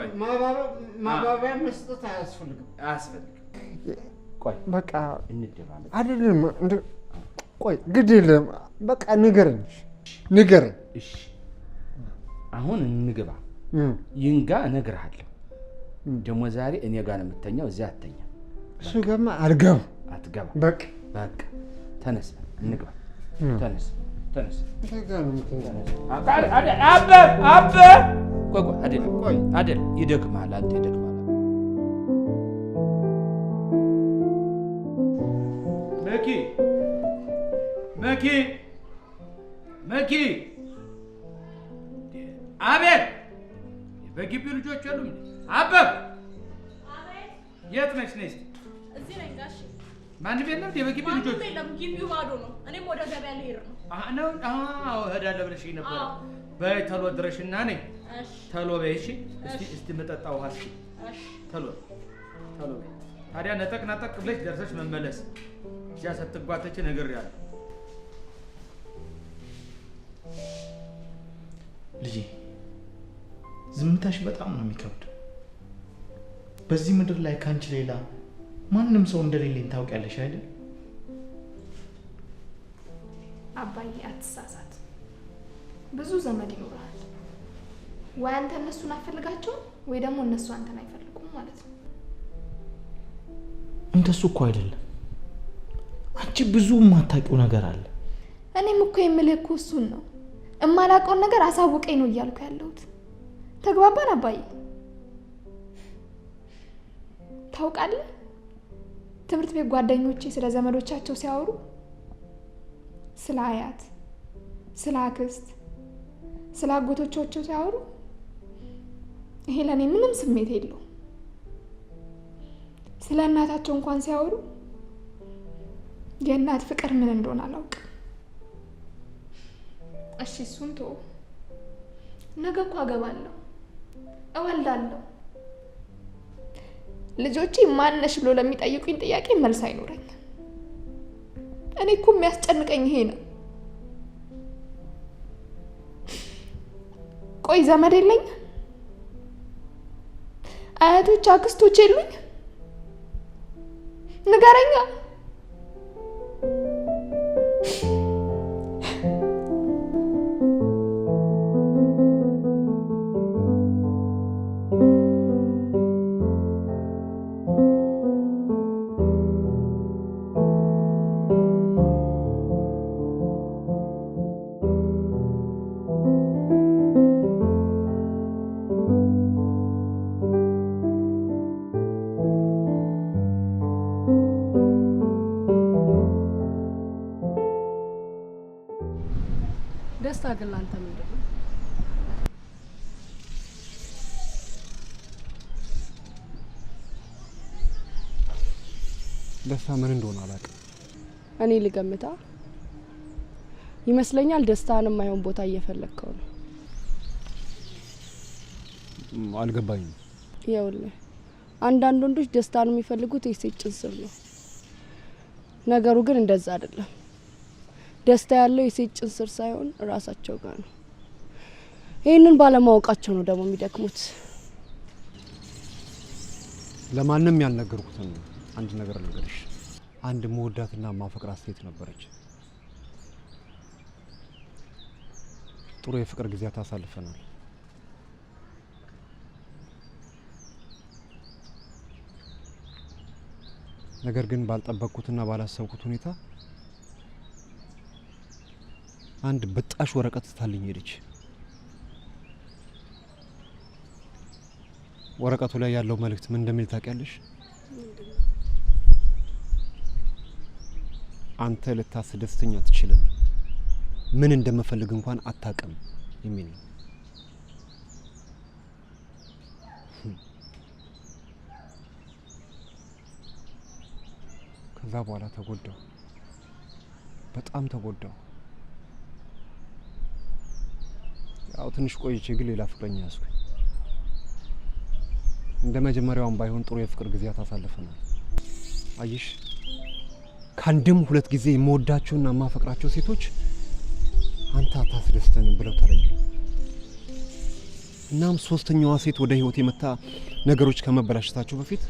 ማባበያ መስጠት አያስፈልግም፣ አያስፈልግም። ቆይ በቃ እንደማመጥ አይደለም። ቆይ ግድ የለም በቃ ንገረኝ፣ ንገረኝ። እሺ አሁን እንግባ። ይንጋ እነግርሃለሁ። ደግሞ ዛሬ እኔ ጋር ነው የምተኛው፣ እዚያ አትተኛም። እሱ ጋርማ አልገባም። አትገባም። በቃ በቃ ተነስ፣ እንግባ። ተነስ ተነስ። አበ አበ ቆይ ቆይ፣ አይደል አይደል፣ ይደክምሃል፣ አንተ ይደክምሃል። መኪ መኪ መኪ፣ አቤል፣ በግቢው ልጆች የሉም? አበብ የት ነች? ነይ እስኪ። እዚህ ነኝ ጋሼ። ማንም የለም? የበግቢው ልጆች ማንም የለም፣ ግቢው ባዶ ነው። እኔም ወደ ገበያ ልሄድ ነው። ነው? አዎ እሄዳለሁ ብለሽኝ ነበረ። በይ ተሎ ድረሽና ነይ። ተሎ በይ እሺ። እስቲ እስቲ መጠጣ ውሃ እስኪ። ተሎ ተሎ በይ። ታዲያ ነጠቅ ነጠቅ ብለሽ ደርሰሽ መመለስ፣ እዚያ ስትጓተች ነግሬሃለሁ። ልጄ ዝምታሽ በጣም ነው የሚከብደው። በዚህ ምድር ላይ ከአንቺ ሌላ ማንም ሰው እንደሌለኝ ታውቂያለሽ አይደል? አባዬ አትሳሳት። ብዙ ዘመድ ይኖርሃል። ወይ አንተ እነሱን አትፈልጋቸውም ወይ ደግሞ እነሱ አንተን አይፈልጉም ማለት ነው። እንደሱ እኮ አይደለም። አንቺ ብዙ የማታውቂው ነገር አለ። እኔም እኮ የምልህ እኮ እሱን ነው። እማላውቀውን ነገር አሳውቀኝ ነው እያልኩ ያለሁት። ተግባባን አባዬ? ታውቃለህ፣ ትምህርት ቤት ጓደኞቼ ስለ ዘመዶቻቸው ሲያወሩ ስለ አያት፣ ስለ አክስት፣ ስለ አጎቶቻቸው ሲያወሩ ይሄ ለእኔ ምንም ስሜት የለውም። ስለ እናታቸው እንኳን ሲያወሩ የእናት ፍቅር ምን እንደሆነ አላውቅም። እሺ እሱን ተወው። ነገ እኮ አገባለሁ፣ እወልዳለሁ። ልጆቼ ማነሽ ብሎ ለሚጠይቁኝ ጥያቄ መልስ አይኖረኝም። እኔ እኮ የሚያስጨንቀኝ ይሄ ነው። ቆይ ዘመድ የለኝም? አያቶች አክስቶች የሉኝ? ንገረኛ። ደስታ ግን ላንተ ምንድን ነው? ደስታ ምን እንደሆነ አላውቅም። እኔ ልገምታ ይመስለኛል። ደስታን የማይሆን ቦታ እየፈለግከው ነው። አልገባኝም። ይኸውልህ አንዳንድ ወንዶች ደስታን የሚፈልጉት የሴት ጭን ስር ነው። ነገሩ ግን እንደዛ አይደለም። ደስታ ያለው የሴት ጭን ስር ሳይሆን ራሳቸው ጋር ነው። ይህንን ባለማወቃቸው ነው ደግሞ የሚደክሙት። ለማንም ያልነገርኩትን አንድ ነገር ልንገርሽ። አንድ መወዳትና ማፈቅራት ሴት ነበረች። ጥሩ የፍቅር ጊዜያት አሳልፈናል። ነገር ግን ባልጠበቅኩትና ባላሰብኩት ሁኔታ አንድ ብጣሽ ወረቀት ትታልኝ ሄደች። ወረቀቱ ላይ ያለው መልእክት ምን እንደሚል ታውቂያለሽ? አንተ ልታስደስተኝ አትችልም፣ ምን እንደምፈልግ እንኳን አታውቅም የሚል ነው። ከዛ በኋላ ተጎዳው፣ በጣም ተጎዳው። ያው ትንሽ ቆይቼ ግን ሌላ ፍቅረኛ ያዝኩኝ። እንደ መጀመሪያውም ባይሆን ጥሩ የፍቅር ጊዜያት አሳልፈናል። አየሽ፣ ከአንድም ሁለት ጊዜ የምወዳቸውና የማፈቅራቸው ሴቶች አንተ አታስደስተንም ብለው ተለዩ። እናም ሶስተኛዋ ሴት ወደ ህይወቴ መታ ነገሮች ከመበላሸታቸው በፊት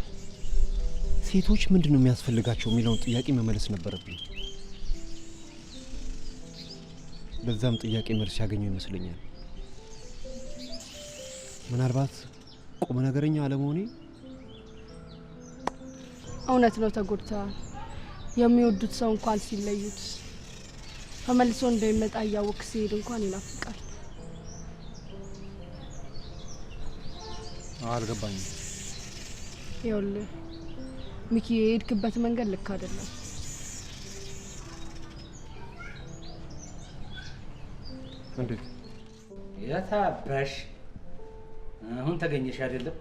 ሴቶች ምንድን ነው የሚያስፈልጋቸው የሚለውን ጥያቄ መመለስ ነበረብኝ። ለዛም ጥያቄ መልስ ያገኘው ይመስለኛል። ምናልባት ቁም ነገረኛ አለመሆኔ እውነት ነው። ተጎድተዋል። የሚወዱት ሰው እንኳን ሲለዩት ተመልሶ እንደሚመጣ እያወቅ ሲሄድ እንኳን ይናፍቃል። አልገባኝም። ይኸውልህ ሚኪ፣ የሄድክበት መንገድ ልክ አይደለም። እንዴት? የታባሽ አሁን ተገኘሽ አይደለም?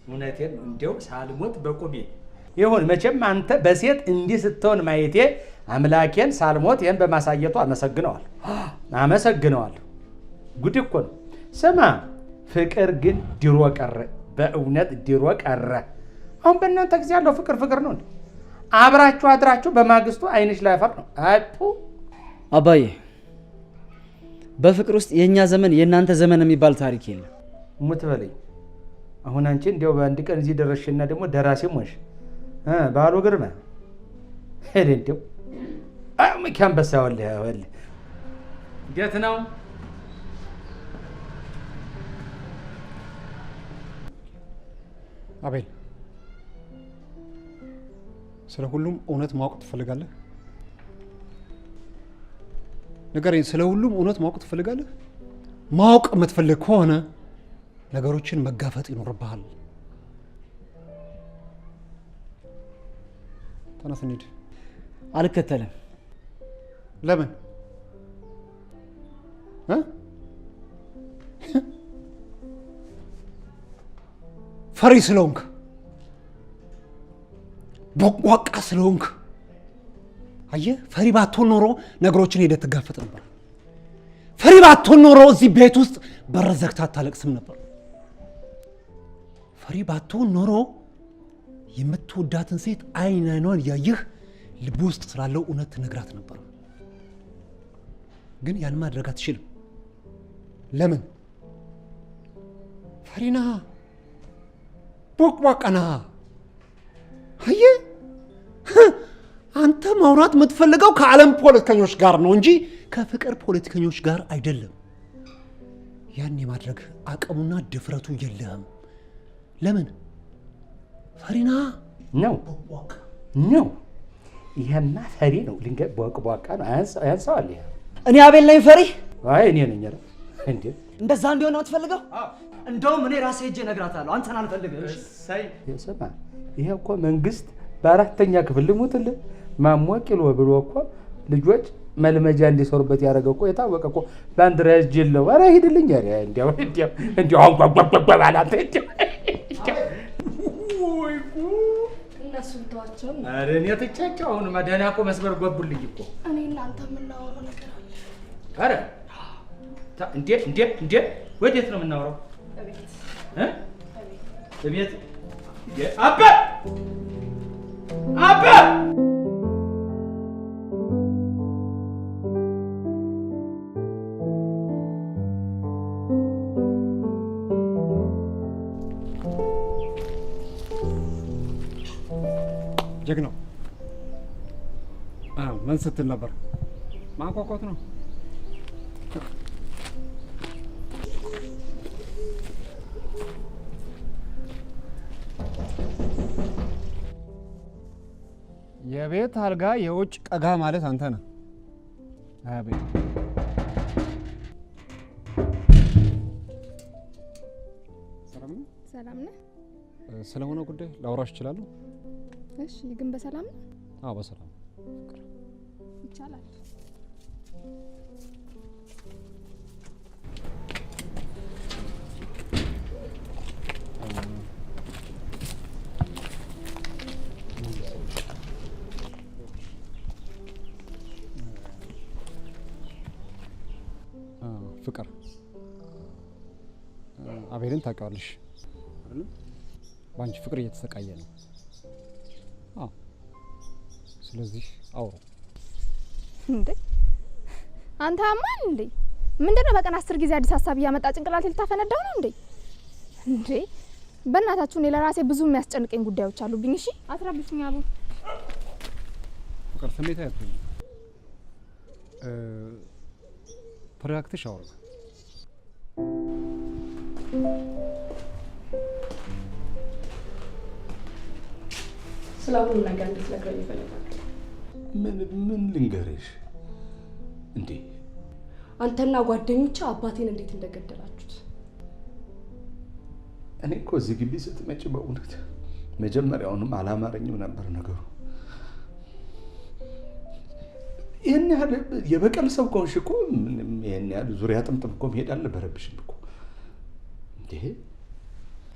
እውነቴን እንደው ሳልሞት በቁሜ ይሁን። መቼም አንተ በሴት እንዲህ ስትሆን ማየቴ አምላኬን ሳልሞት ይህን በማሳየቱ አመሰግነዋለሁ፣ አመሰግነዋለሁ። ጉድ እኮ ነው። ስማ፣ ፍቅር ግን ድሮ ቀረ፣ በእውነት ድሮ ቀረ። አሁን በእናንተ ጊዜ ያለው ፍቅር ፍቅር ነው እንዴ? አብራችሁ አድራችሁ በማግስቱ አይንሽ ላይ አፈር ነው። አጡ አባዬ፣ በፍቅር ውስጥ የእኛ ዘመን የእናንተ ዘመን የሚባል ታሪክ የለም። ሙት በለኝ። አሁን አንቺ እንዲያው በአንድ ቀን እዚህ ደረስሽና ደግሞ ደራሲም ሆንሽ። በዓሉ ግርማ ሄደ እንዲያው ሚኪ አንበሳ ወልህ ወልህ እንዴት ነው? አቤል፣ ስለ ሁሉም እውነት ማወቅ ትፈልጋለህ? ንገረኝ። ስለ ሁሉም እውነት ማወቅ ትፈልጋለህ? ማወቅ የምትፈልግ ከሆነ ነገሮችን መጋፈጥ ይኖርብሃል። ተነስ እንሂድ። አልከተልም። ለምን? ፈሪ ስለሆንክ፣ ቦቅቧቃ ስለሆንክ። አየህ፣ ፈሪ ባትሆን ኖሮ ነገሮችን ሄደህ ትጋፈጥ ነበር። ፈሪ ባትሆን ኖሮ እዚህ ቤት ውስጥ በር ዘግተህ አታለቅስም ነበር። ፈሪ ባትሆን ኖሮ የምትወዳትን ሴት አይን አይኗን እያየህ ልብ ውስጥ ስላለው እውነት ትነግራት ነበር። ግን ያን ማድረግ አትችልም። ለምን? ፈሪና ቦቅቧቃና። አየህ፣ አንተ ማውራት የምትፈልገው ከዓለም ፖለቲከኞች ጋር ነው እንጂ ከፍቅር ፖለቲከኞች ጋር አይደለም። ያን የማድረግ አቅሙና ድፍረቱ የለህም። ለምን? ፈሪና ነው ነው። ይሄማ ፈሪ ነው። ልንገር፣ ቦቅቧቃ ነው። ያንሰዋል። ይሄ እኔ አቤል ነኝ ፈሪ? አይ እኔ ነኝ። ኧረ እንዴ እንደዛ እንዲሆን ነው የምትፈልገው? እንደውም እኔ ራሴ ሄጄ እነግራታለሁ። አንተን አልፈልግህም። እሺ? ስማ፣ ይሄ እኮ መንግስት በአራተኛ ክፍል ልሙትልህ ማሞ ቂሎ ብሎ እኮ ልጆች መልመጃ እንዲሰሩበት ያደረገው እኮ የታወቀ እኮ ባንዲራ ጅል ነው። ኧረ ሂድልኝ። ኧረ እንዲያው እንዲያው እንዲያው አንጓጓጓጓ ባለ አንተ እንዲያው ወይ ጉድ! እነሱን ተዋቸው። ኧረ እኔ ትቻቸው። አሁንማ ደህና እኮ መስመር ገቡልኝ እኮ። እኔ እናንተ የምናወራው ነገር አለ። ኧረ እንዴ እንዴ እንዴ! ወዴት ነው የምናወራው? እቤት። እ? እቤት? እንዴ አባ አባ! ጀግናው ምን ስትል ነበር? ማንኳኳት ነው። የቤት አልጋ የውጭ ቀጋ ማለት አንተ ነህ። አቤት ሰላም ነው? ሰላም ነህ? ስለሆነ ጉዳይ ላውራሽ እችላለሁ? እሺ፣ ግን በሰላም ነው? አዎ በሰላም ይቻላል። ፍቅር አቤልን ታውቂዋለሽ አይደል? በአንቺ ፍቅር እየተሰቃየ ነው። አዎ፣ ስለዚህ አውሩ። እንዴ አንተ አማን እንዴ? ምንድነው በቀን 10 ጊዜ አዲስ ሀሳብ እያመጣ ጭንቅላቴ ልታፈነዳው ነው እንዴ? እንዴ በእናታችሁ እኔ ለራሴ ብዙ የሚያስጨንቀኝ ጉዳዮች አሉብኝ። እሺ አትረብሹኝ አቡ። ፍቅር ስሜታዊ አትሁኚ። ተረጋግተሽ አውሪ። ስለ ሁሉም ነገር እንድትነግረኝ እፈልጋለሁ። ምን ምን ልንገርሽ እንዴ? አንተና ጓደኞች አባቴን እንዴት እንደገደላችሁት። እኔ እኮ እዚህ ግቢ ስትመጪ በእውነት መጀመሪያውንም አላማረኝም ነበር ነገሩ። ይህን ያህል የበቀል ሰው ከሆንሽ እኮ ምንም ይህን ያህል ዙሪያ ጥምጥም እኮ መሄድ አልነበረብሽም እኮ እንዴ።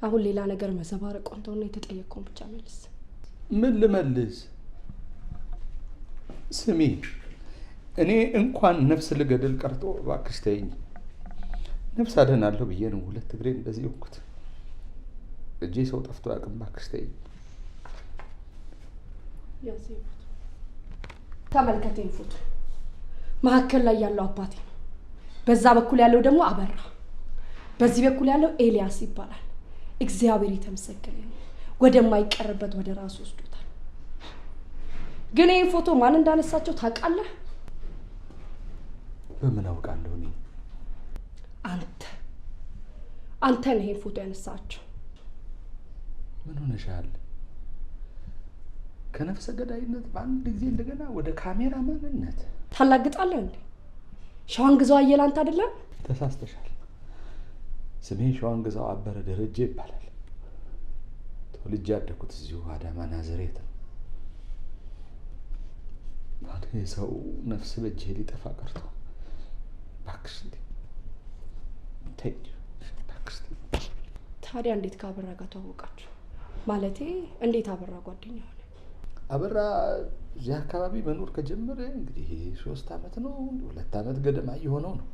አሁን ሌላ ነገር መዘባረቅ ቆንተውና የተጠየቅከውን ብቻ መልስ። ምን ልመልስ? ስሚ፣ እኔ እንኳን ነፍስ ልገድል ቀርቶ እባክሽ ተይኝ። ነፍስ አድናለሁ ብዬ ነው ሁለት እግሬን እንደዚህ ሆንኩት። እጄ ሰው ጠፍቶ አያውቅም። እባክሽ ተይኝ። ያዝ ይሄን ፎቶ ተመልከት። ይሄን ፎቶ መካከል ላይ ያለው አባቴ ነው። በዛ በኩል ያለው ደግሞ አበራ፣ በዚህ በኩል ያለው ኤልያስ ይባላል። እግዚአብሔር የተመሰገነ ይሁን፣ ወደማይቀርበት ወደ ራሱ ወስዶታል። ግን ይህን ፎቶ ማን እንዳነሳቸው ታውቃለህ? በምን አውቃለሁ እኔ? አንተ አንተ ነህ ይህን ፎቶ ያነሳቸው። ምን ሆነሻል? ከነፍሰ ገዳይነት በአንድ ጊዜ እንደገና ወደ ካሜራ ማንነት ታላግጣለህ እንዴ? ሸዋን ግዛው አየለ አንተ አይደለም? ተሳስተሻል። ስሜ ሸዋን ግዛው አበረ ደረጀ ይባላል። ተወልጄ ያደኩት እዚሁ አዳማ ናዝሬት ነው። ታዲያ የሰው ነፍስ በእጄ ሊጠፋ ቀርቶ እባክሽ ተይኝ፣ እባክሽ ተይኝ። ታዲያ እንዴት ከአበራ ጋር ተዋወቃችሁ? ማለቴ እንዴት አበራ ጓደኛ ሆነ? አበራ እዚህ አካባቢ መኖር ከጀመረ እንግዲህ 3 ዓመት ነው 2 ዓመት ገደማ እየሆነው ነው።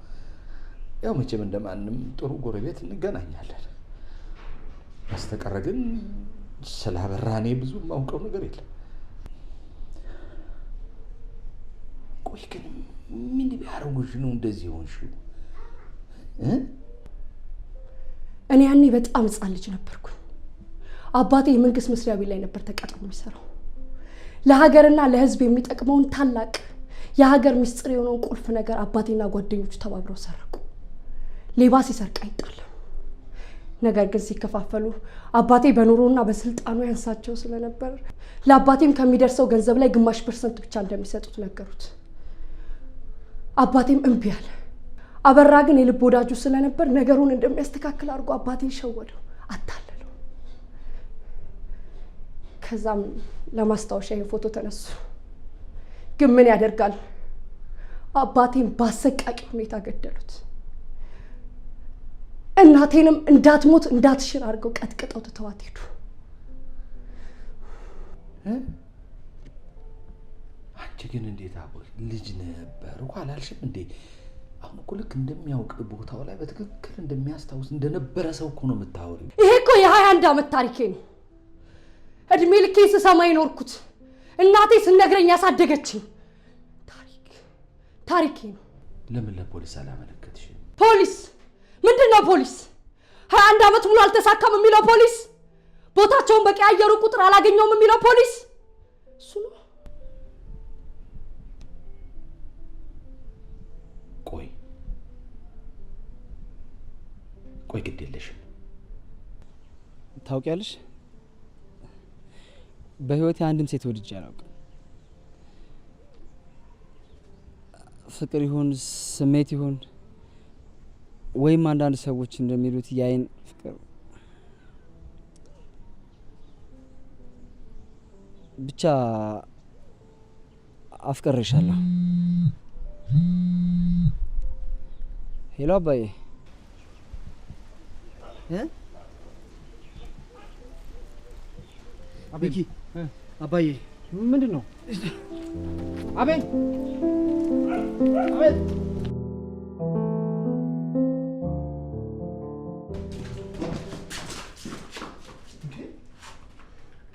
ያው መቼም እንደማንም ጥሩ ጎረቤት እንገናኛለን። በስተቀረ ግን ስለ አበራ እኔ ብዙ የማውቀው ነገር የለም። ቆይ ግን ምን ቢያደርጉሽ ነው እንደዚህ የሆንሽው? እኔ ያኔ በጣም ሕፃን ልጅ ነበርኩኝ። አባቴ የመንግስት መስሪያ ቤት ላይ ነበር ተቀጥሮ የሚሰራው። ለሀገርና ለሕዝብ የሚጠቅመውን ታላቅ የሀገር ምስጢር የሆነውን ቁልፍ ነገር አባቴና ጓደኞቹ ተባብረው ሰረቁ። ሌባ ሲሰርቅ አይጣልም። ነገር ግን ሲከፋፈሉ አባቴ በኑሮና በስልጣኑ ያንሳቸው ስለነበር ለአባቴም ከሚደርሰው ገንዘብ ላይ ግማሽ percent ብቻ እንደሚሰጡት ነገሩት። አባቴም እምቢ አለ። አበራ ግን የልብ ወዳጁ ስለነበር ነገሩን እንደሚያስተካክል አድርጎ አባቴን ሸወደው፣ አታለለው። ከዛም ለማስታወሻ ይህን ፎቶ ተነሱ። ግን ምን ያደርጋል፣ አባቴን በአሰቃቂ ሁኔታ ገደሉት። እናቴንም እንዳትሞት እንዳትሽር አድርገው ቀጥቅጠው ትተዋት ሄዱ። አንቺ ግን እንዴት አቦ ልጅ ነበር እኮ አላልሽም እንዴ? አሁን እኮ ልክ እንደሚያውቅ ቦታው ላይ በትክክል እንደሚያስታውስ እንደነበረ ሰው እኮ ነው የምታወሪው። ይሄ እኮ የ21 ዓመት ታሪኬ ነው። እድሜ ልኬ ስሰማ የኖርኩት እናቴ ስነግረኝ ያሳደገችኝ ታሪኬ ነው። ለምን ለፖሊስ አላመለከትሽም? ፖሊስ ምንድን ነው ፖሊስ? 21 ዓመት ሙሉ አልተሳካም የሚለው ፖሊስ፣ ቦታቸውን በቀያየሩ ቁጥር አላገኘውም የሚለው ፖሊስ እሱ ነው። ቆይ ቆይ፣ ግድ የለሽም። ታውቂያለሽ፣ በህይወቴ አንድም ሴት ወድጄ አላውቅም። ፍቅር ይሁን ስሜት ይሁን ወይም አንዳንድ ሰዎች እንደሚሉት የአይን ፍቅር ብቻ አፍቅሬሻለሁ። Hello አባዬ። ሚኪ አባዬ፣ ምንድን ነው? አቤል አቤል፣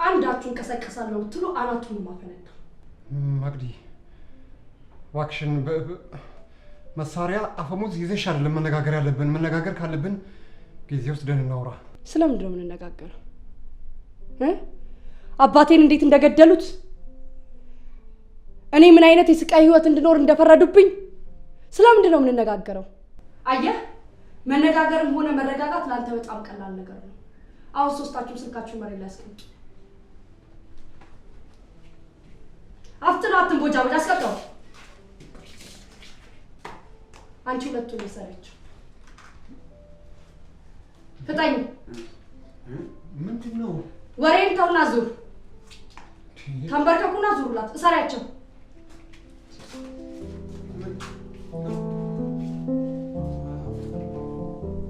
አንዳችሁን ቀሰቀሳለሁ ብትሉ አናቱን ማፈነዳ። መቅዲ እባክሽን፣ መሳሪያ አፈሙዝ ይዘሽ አይደለም መነጋገር ያለብን። መነጋገር ካለብን ጊዜ ወስደን እናውራ። ስለምንድን ነው የምንነጋገረው? አባቴን እንዴት እንደገደሉት፣ እኔ ምን አይነት የስቃይ ህይወት እንድኖር እንደፈረዱብኝ ስለምንድን ነው የምንነጋገረው? አየህ፣ መነጋገርም ሆነ መረጋጋት ለአንተ በጣም ቀላል ነገር ነው። አሁን ሶስታችሁም ስልካችሁን መሬት ላይ አስቀምጡ። አፍጥነው፣ አትንቦጫቦጭ፣ አስቀምጠው። አንቺ ሁለቱን መሰሪያቸው ፍጠኝ። ምንድን ነው ወሬን ተውና ዙር። ተንበርከኩና ዙሩላት፣ እሰሪያቸው።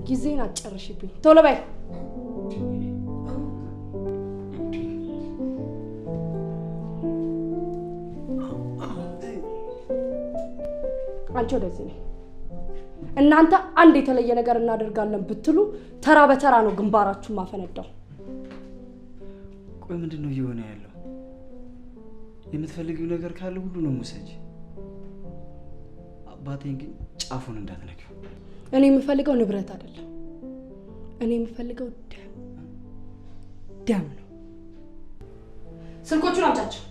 ጊዜን አትጨርሽብኝ፣ ቶሎ በይ። አንቺ ወደዚህ ነኝ። እናንተ አንድ የተለየ ነገር እናደርጋለን ብትሉ ተራ በተራ ነው ግንባራችሁን ማፈነዳው። ቆይ ምንድን ነው እየሆነ ያለው? የምትፈልጊው ነገር ካለ ሁሉንም ውሰጂ። አባቴን ግን ጫፉን እንዳትነኪው። እኔ የምፈልገው ንብረት አይደለም። እኔ የምፈልገው ደም ደም ነው። ስልኮቹን አምጫቸው።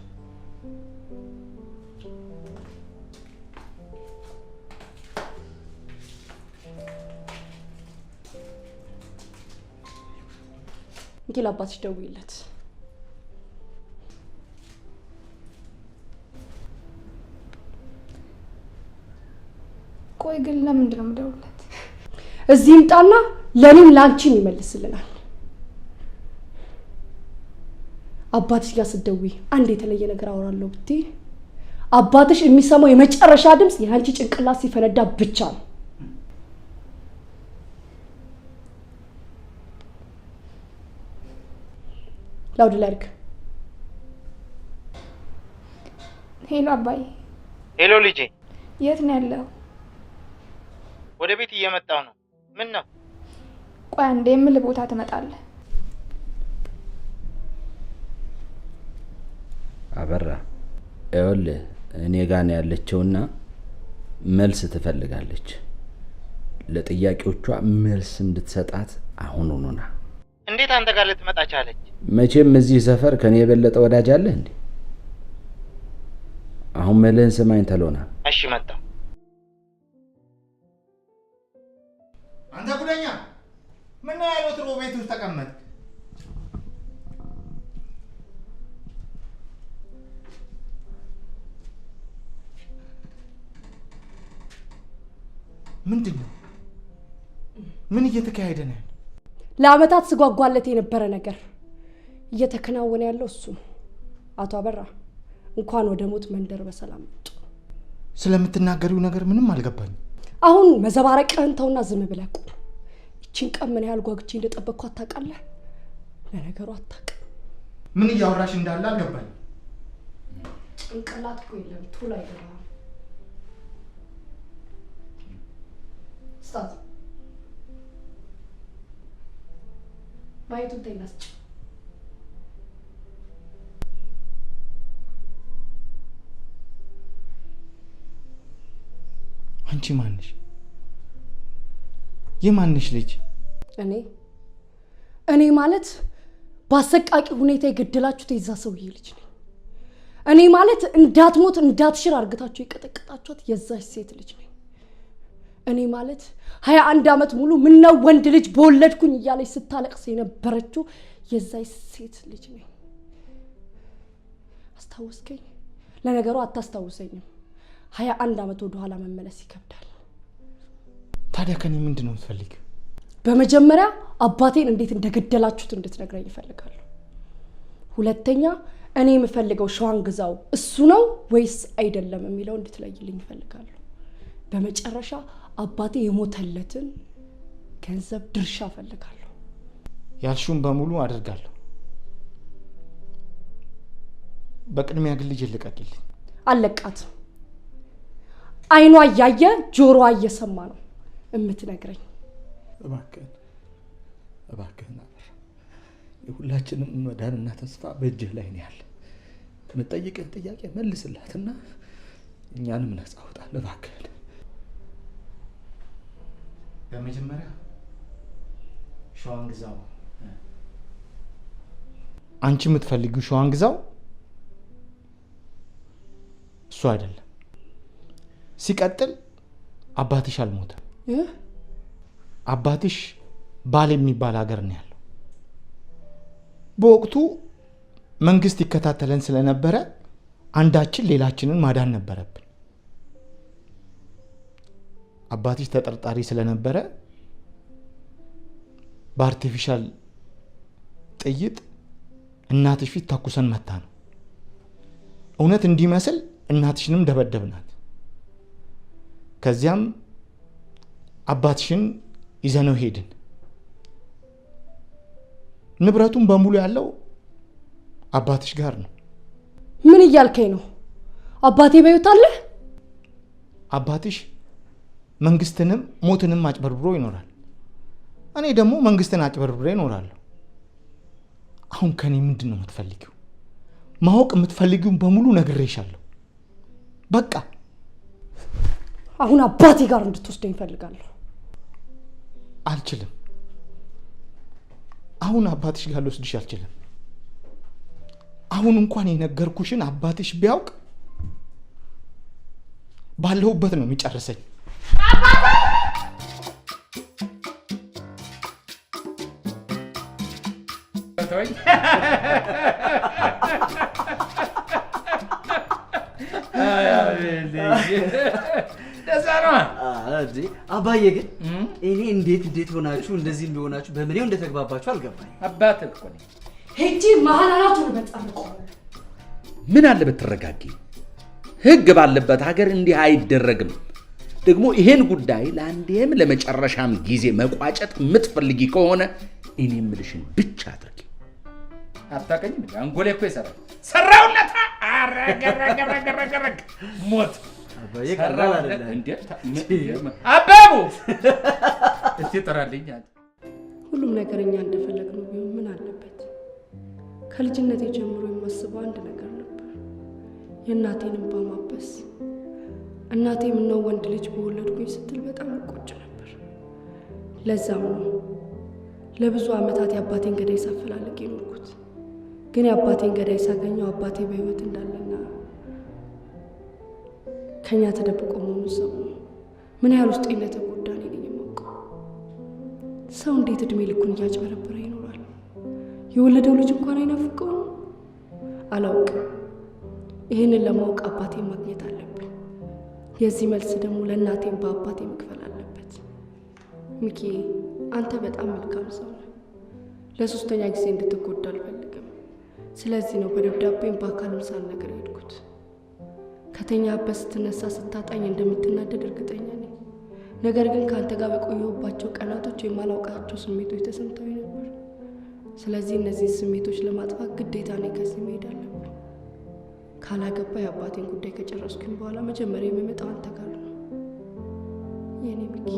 እንኪ ለአባትሽ ደውይለት። ቆይ ግን ለምንድን ነው የምደውልለት? እዚህ ይምጣና ለእኔም ለአንቺም ይመልስልናል። አባትሽ ጋር ስትደውይ አንድ የተለየ ነገር አወራለሁ ብትይ አባትሽ የሚሰማው የመጨረሻ ድምፅ የአንቺ ጭንቅላት ሲፈነዳ ብቻ ነው። Loud ላይ አድርግ። Hello አባዬ። Hello ልጄ። የት ነው ያለው? ወደ ቤት እየመጣሁ ነው። ምን ነው? ቆይ አንዴ የምልህ ቦታ ትመጣለህ። አበራ ይኸውልህ፣ እኔ ጋ ነው ያለችውና መልስ ትፈልጋለች። ለጥያቄዎቿ መልስ እንድትሰጣት አሁኑኑ ና። እንዴት አንተ ጋር ልትመጣ ቻለች? መቼም እዚህ ሰፈር ከኔ የበለጠ ወዳጅ አለህ እንዴ? አሁን መልህን ስማኝ ተሎና። እሺ መጣሁ። አንተ ጉደኛ፣ ምነው ያለ ወትሮ ቤት ውስጥ ተቀመጥክ? ምንድን ነው? ምን እየተካሄደ ነው? ለአመታት ስጓጓለት የነበረ ነገር እየተከናወነ ያለው እሱ ነው። አቶ አበራ እንኳን ወደ ሞት መንደር በሰላም መጡ። ስለምትናገሪው ነገር ምንም አልገባኝም። አሁን መዘባረቅህን ተውና ዝም ብለህ ቁም። ይቺን ቀን ምን ያህል ጓጉቼ እንደጠበቅኳት ታውቃለህ? ለነገሩ አታውቅም። ምን እያወራሽ እንዳለ አልገባኝም። ጭንቅላት እኮ የለም፣ ቶሎ አይገባም። ስጣት። ማየቱን ተይና ስጭ። አንቺ ማንሽ? የማንሽ ልጅ? እኔ ማለት በአሰቃቂ ሁኔታ የገደላችሁት የዛ ሰውዬ ልጅ ነኝ። እኔ ማለት እንዳትሞት እንዳትሽር አርግታችሁ የቀጠቀጣችኋት የዛች ሴት ልጅ ነኝ። እኔ ማለት 21 ዓመት ሙሉ ምነው ወንድ ልጅ በወለድኩኝ እያለች ስታለቅስ የነበረችው የዛች ሴት ልጅ ነኝ። አስታወስከኝ? ለነገሩ አታስታውሰኝም። 21 ዓመት ወደ ኋላ መመለስ ይከብዳል። ታዲያ ከኔ ምንድን ነው የምትፈልጊው? በመጀመሪያ አባቴን እንዴት እንደገደላችሁት እንድትነግረኝ እፈልጋለሁ። ሁለተኛ እኔ የምፈልገው ሸዋን ግዛው እሱ ነው ወይስ አይደለም የሚለው እንድትለይልኝ እፈልጋለሁ። በመጨረሻ አባቴ የሞተለትን ገንዘብ ድርሻ እፈልጋለሁ። ያልሽውን በሙሉ አደርጋለሁ። በቅድሚያ ግን ልጄን ልቀቂልኝ። አለቃትም። አይኗ እያየ ጆሮዋ እየሰማ ነው የምትነግረኝ። እባክህን እባክህን አበራ፣ የሁላችንም መዳንና ተስፋ በእጅህ ላይ ነው ያለ። የምጠይቅህን ጥያቄ መልስላትና እኛንም ነፃ አውጣን እባክህን። በመጀመሪያ ሸዋን ግዛው፣ አንቺ የምትፈልጊው ሸዋን ግዛው እሱ አይደለም። ሲቀጥል አባትሽ አልሞተም። አባትሽ ባል የሚባል ሀገር ነው ያለው። በወቅቱ መንግስት ይከታተለን ስለነበረ አንዳችን ሌላችንን ማዳን ነበረብን። አባትሽ ተጠርጣሪ ስለነበረ በ artificial ጥይት እናትሽ ፊት ተኩሰን መታ ነው። እውነት እንዲመስል እናትሽንም ደበደብናት። ከዚያም አባትሽን ይዘነው ሄድን። ንብረቱን በሙሉ ያለው አባትሽ ጋር ነው። ምን እያልከኝ ነው? አባቴ በሕይወት አለ? አባትሽ መንግስትንም ሞትንም አጭበርብሮ ይኖራል። እኔ ደግሞ መንግስትን አጭበርብሬ እኖራለሁ። አሁን ከኔ ምንድን ነው የምትፈልጊው? ማወቅ የምትፈልጊውን በሙሉ ነግሬሻለሁ። በቃ አሁን አባቴ ጋር እንድትወስደኝ እፈልጋለሁ። አልችልም። አሁን አባትሽ ጋር ልወስድሽ አልችልም። አሁን እንኳን የነገርኩሽን አባትሽ ቢያውቅ ባለሁበት ነው የሚጨርሰኝ። አባዬ ግን እኔ እንዴት እንዴት ሆናችሁ እንደዚህ እንደሆናችሁ በምኔው እንደተግባባችሁ አልገባኝ። አባትህ እኮ ነኝ። ሄጄ መሀል አናቱን በጠርቀው። ምን አለ ብትረጋጊ። ህግ ባለበት ሀገር እንዲህ አይደረግም። ደግሞ ይሄን ጉዳይ ለአንዴም ለመጨረሻም ጊዜ መቋጨት የምትፈልጊ ከሆነ እኔ የምልሽን ብቻ አድርጊ። አታውቅኝም? አንጎሌ እኮ ይሰራል። ሰራውለታ። አረገረገረገረገረግ ሞት አባዬ ቀላል አይደለም። አባቡ እስቲ ጥራልኝ። ሁሉም ነገር እኛ እንደፈለግነው ቢሆን ምን አለበት? ከልጅነቴ ጀምሮ የማስበው አንድ ነገር ነበር፣ የእናቴን እንባ ማበስ። እናቴ ምነው ወንድ ልጅ በወለድኩኝ ስትል በጣም እቆጭ ነበር። ለዛም ነው ለብዙ ዓመታት የአባቴን ገዳይ ሳፈላልግ የኖርኩት። ግን የአባቴን ገዳይ ሳገኘው አባቴ በሕይወት እንዳለና ከኛ ተደብቆ መሆኑን ሰሙ። ምን ያህል ውስጤ እንደተጎዳ እኔ ነኝ የማውቀው። ሰው እንዴት እድሜ ልኩን እያጭበረበረ ይኖራል? የወለደው ልጅ እንኳን አይናፍቀውም? አላውቅም። ይህንን ለማወቅ አባቴን ማግኘት አለብኝ። የዚህ መልስ ደግሞ ለእናቴም በአባቴ መክፈል አለበት። ሚኪ፣ አንተ በጣም መልካም ሰው ነህ። ለሶስተኛ ጊዜ እንድትጎዳ አልፈልግም። ስለዚህ ነው በደብዳቤም በአካልም ሳልነግር የሄድኩት። ከተኛበት ስትነሳ ስታጣኝ እንደምትናደድ እርግጠኛ ነኝ። ነገር ግን ከአንተ ጋር በቆየሁባቸው ቀናቶች የማላውቃቸው ስሜቶች ተሰምተውኝ ነበር። ስለዚህ እነዚህን ስሜቶች ለማጥፋት ግዴታ እኔ ከዚህ መሄድ አለብኝ። ካላገባ የአባቴን ጉዳይ ከጨረስኩኝ በኋላ መጀመሪያ የሚመጣው አንተ ጋር ነው የኔ ሚኪ።